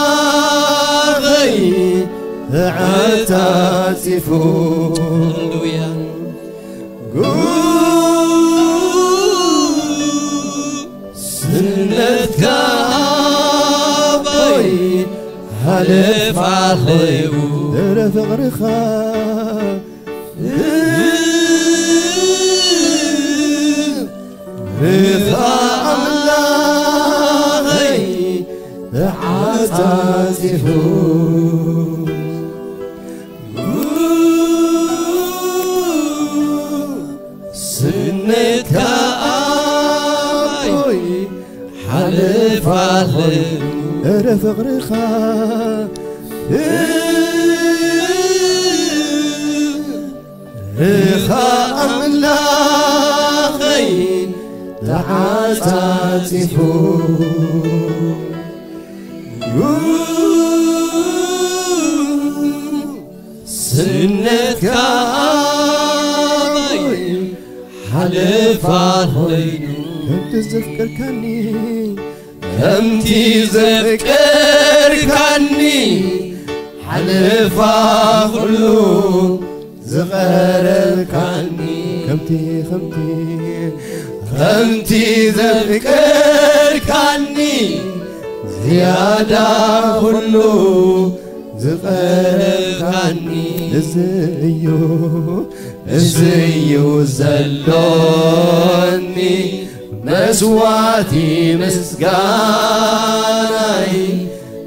ተዓጻጺፉ ሃሌሉያ ስነትካ ኣቦይ ሓለፋ ኸይቡ እረ ፍቕርኻ ርኻ ኣምላኸይ ተዓጻጺፉ ስነትካ ኣቦይ ሓለፋ ኸይኑ እረ ፍቕርኻ ርኻ ኣምላኸይ ተዓጻጺፉ ስነትካ ኣቦይ ሓለፋ ኸይኑ ከምቲ ዘፍቀርካኒ ከምቲ ዘፍቀርካኒ ሓለፋ ኩሉ ዝቐረብካኒ ከምቲ ከምቲ ከምቲ ዘፍቀርካኒ ዝያዳ ኩሉ ዝቐረብካኒ እዚ እዩ እዚ እዩ ዘሎኒ መስዋዕቲ ምስጋናይ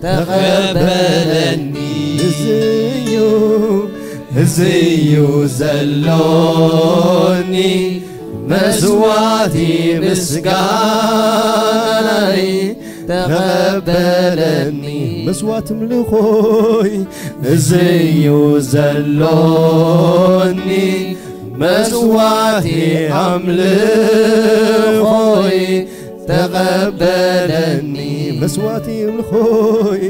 ተቐበለኒ እዚ እዩ እዚ እዩ ዘሎኒ መስዋዕቲ ምስጋናይ ተቐበለኒ መስዋዕቲ ምልኾይ እዚ እዩ ዘሎኒ መስዋዕቲ ኣምልኾይ ተቐበለኒ መስዋዕቲ ምልኾይ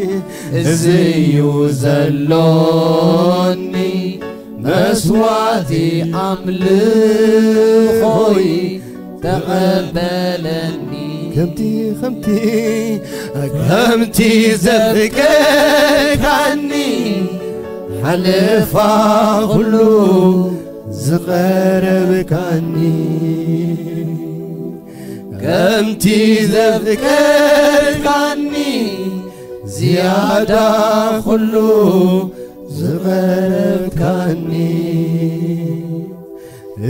እዚ እዩ ዘሎኒ መስዋዕቲ ኣምልኾይ ተቐበለኒ ከምቲ ከምቲ ከምቲ ዘፍቀርካኒ ሓለፋ ኩሉ ዝቐረብካኒ ከምቲ ዘፍቀርካኒ ዝያዳ ኩሉ ዝቐረብካኒ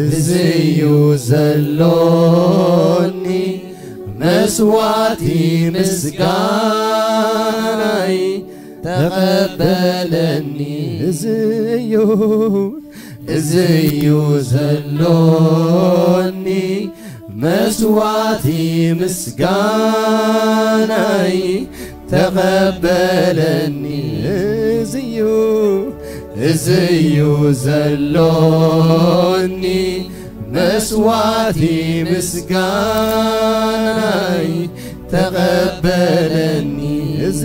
እዚ እዩ ዘሎኒ መስዋዕቲ ምስጋናይ ተቐበለኒ እዚ እዩ እዚ እዩ ዘሎኒ መስዋዕቲ ምስጋናይ ተቐበለኒ። እዝዩ እዝዩ ዘሎኒ መስዋዕቲ ምስጋናይ ተቐበለኒ። እዚ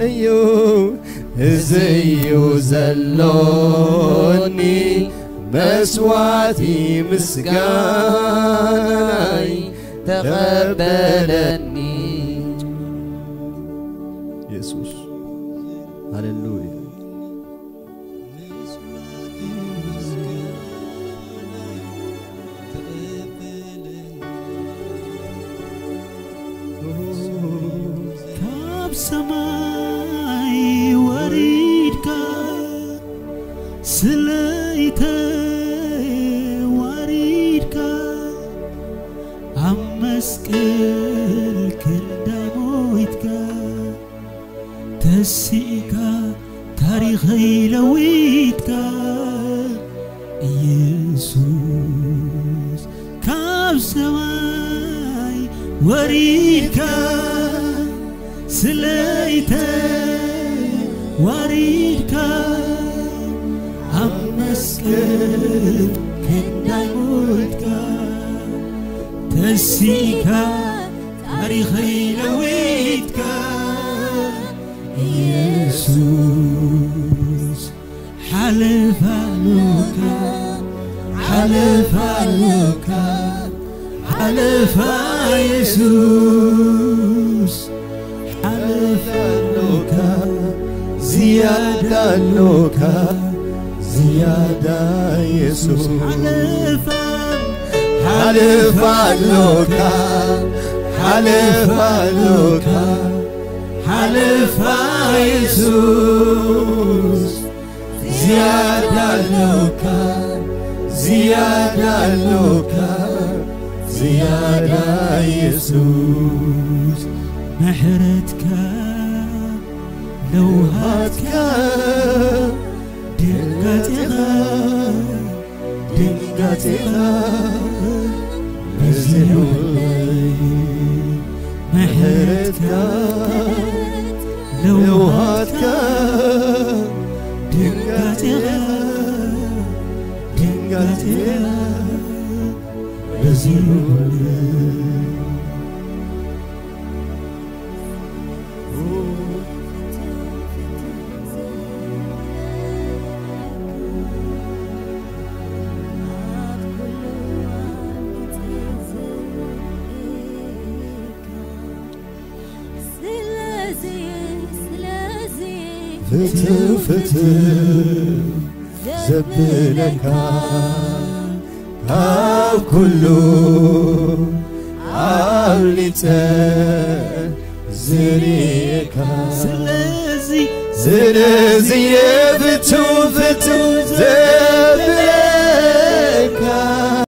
እዩ እዚ እዩ ዘሎኒ መስዋዕቲ ምስጋናይ ተቐበለኒ። የሱስ ሃሌሉያ። ካብ ሰማይ ወሪድካ ስለይተ ዋሪድካ ኣብ መስቀል ክንዳይ ሞይትካ ተሲእካ ታሪኸይ ለዊጥካ ኢየሱስ ካብ ሰማይ ወሪድካ ስለይተ ዋሪድካ ኣብ መስቀል ክንዳይ ሞይትካ ተሲእካ ታሪኸይ ለዊጥካ ኢየሱስ ሓለፋ ኣሎካ ሓለፋ ኣሎካ ሓለፋ ኢየሱስ ሓለፋ ኣሎካ ዝያዳ ኣሎካ ዝያዳ ኢየሱስ ሓለፋ ሓለፋ ኣሎካ ሓለፋ ኣሎካ ሓለፋ ኢየሱስ ዝያዳ ኣሎካ ዝያዳ ኣሎካ ዝያዳ ኢየሱስ ምሕረትካ ለውሃትካ ድንጋጼኻ ድንጋጼኻ በዚሑለይ ምሕረትካ ለውሃትካ ድንጋጼኻ ድንጋጼኻ በዚሑለይ ፍትው ፍትው ዘብለካ ካብ ኩሉ ኣብሊጸ ዝርእየካ ስለዚ ስለዚ የፍትው ፍትው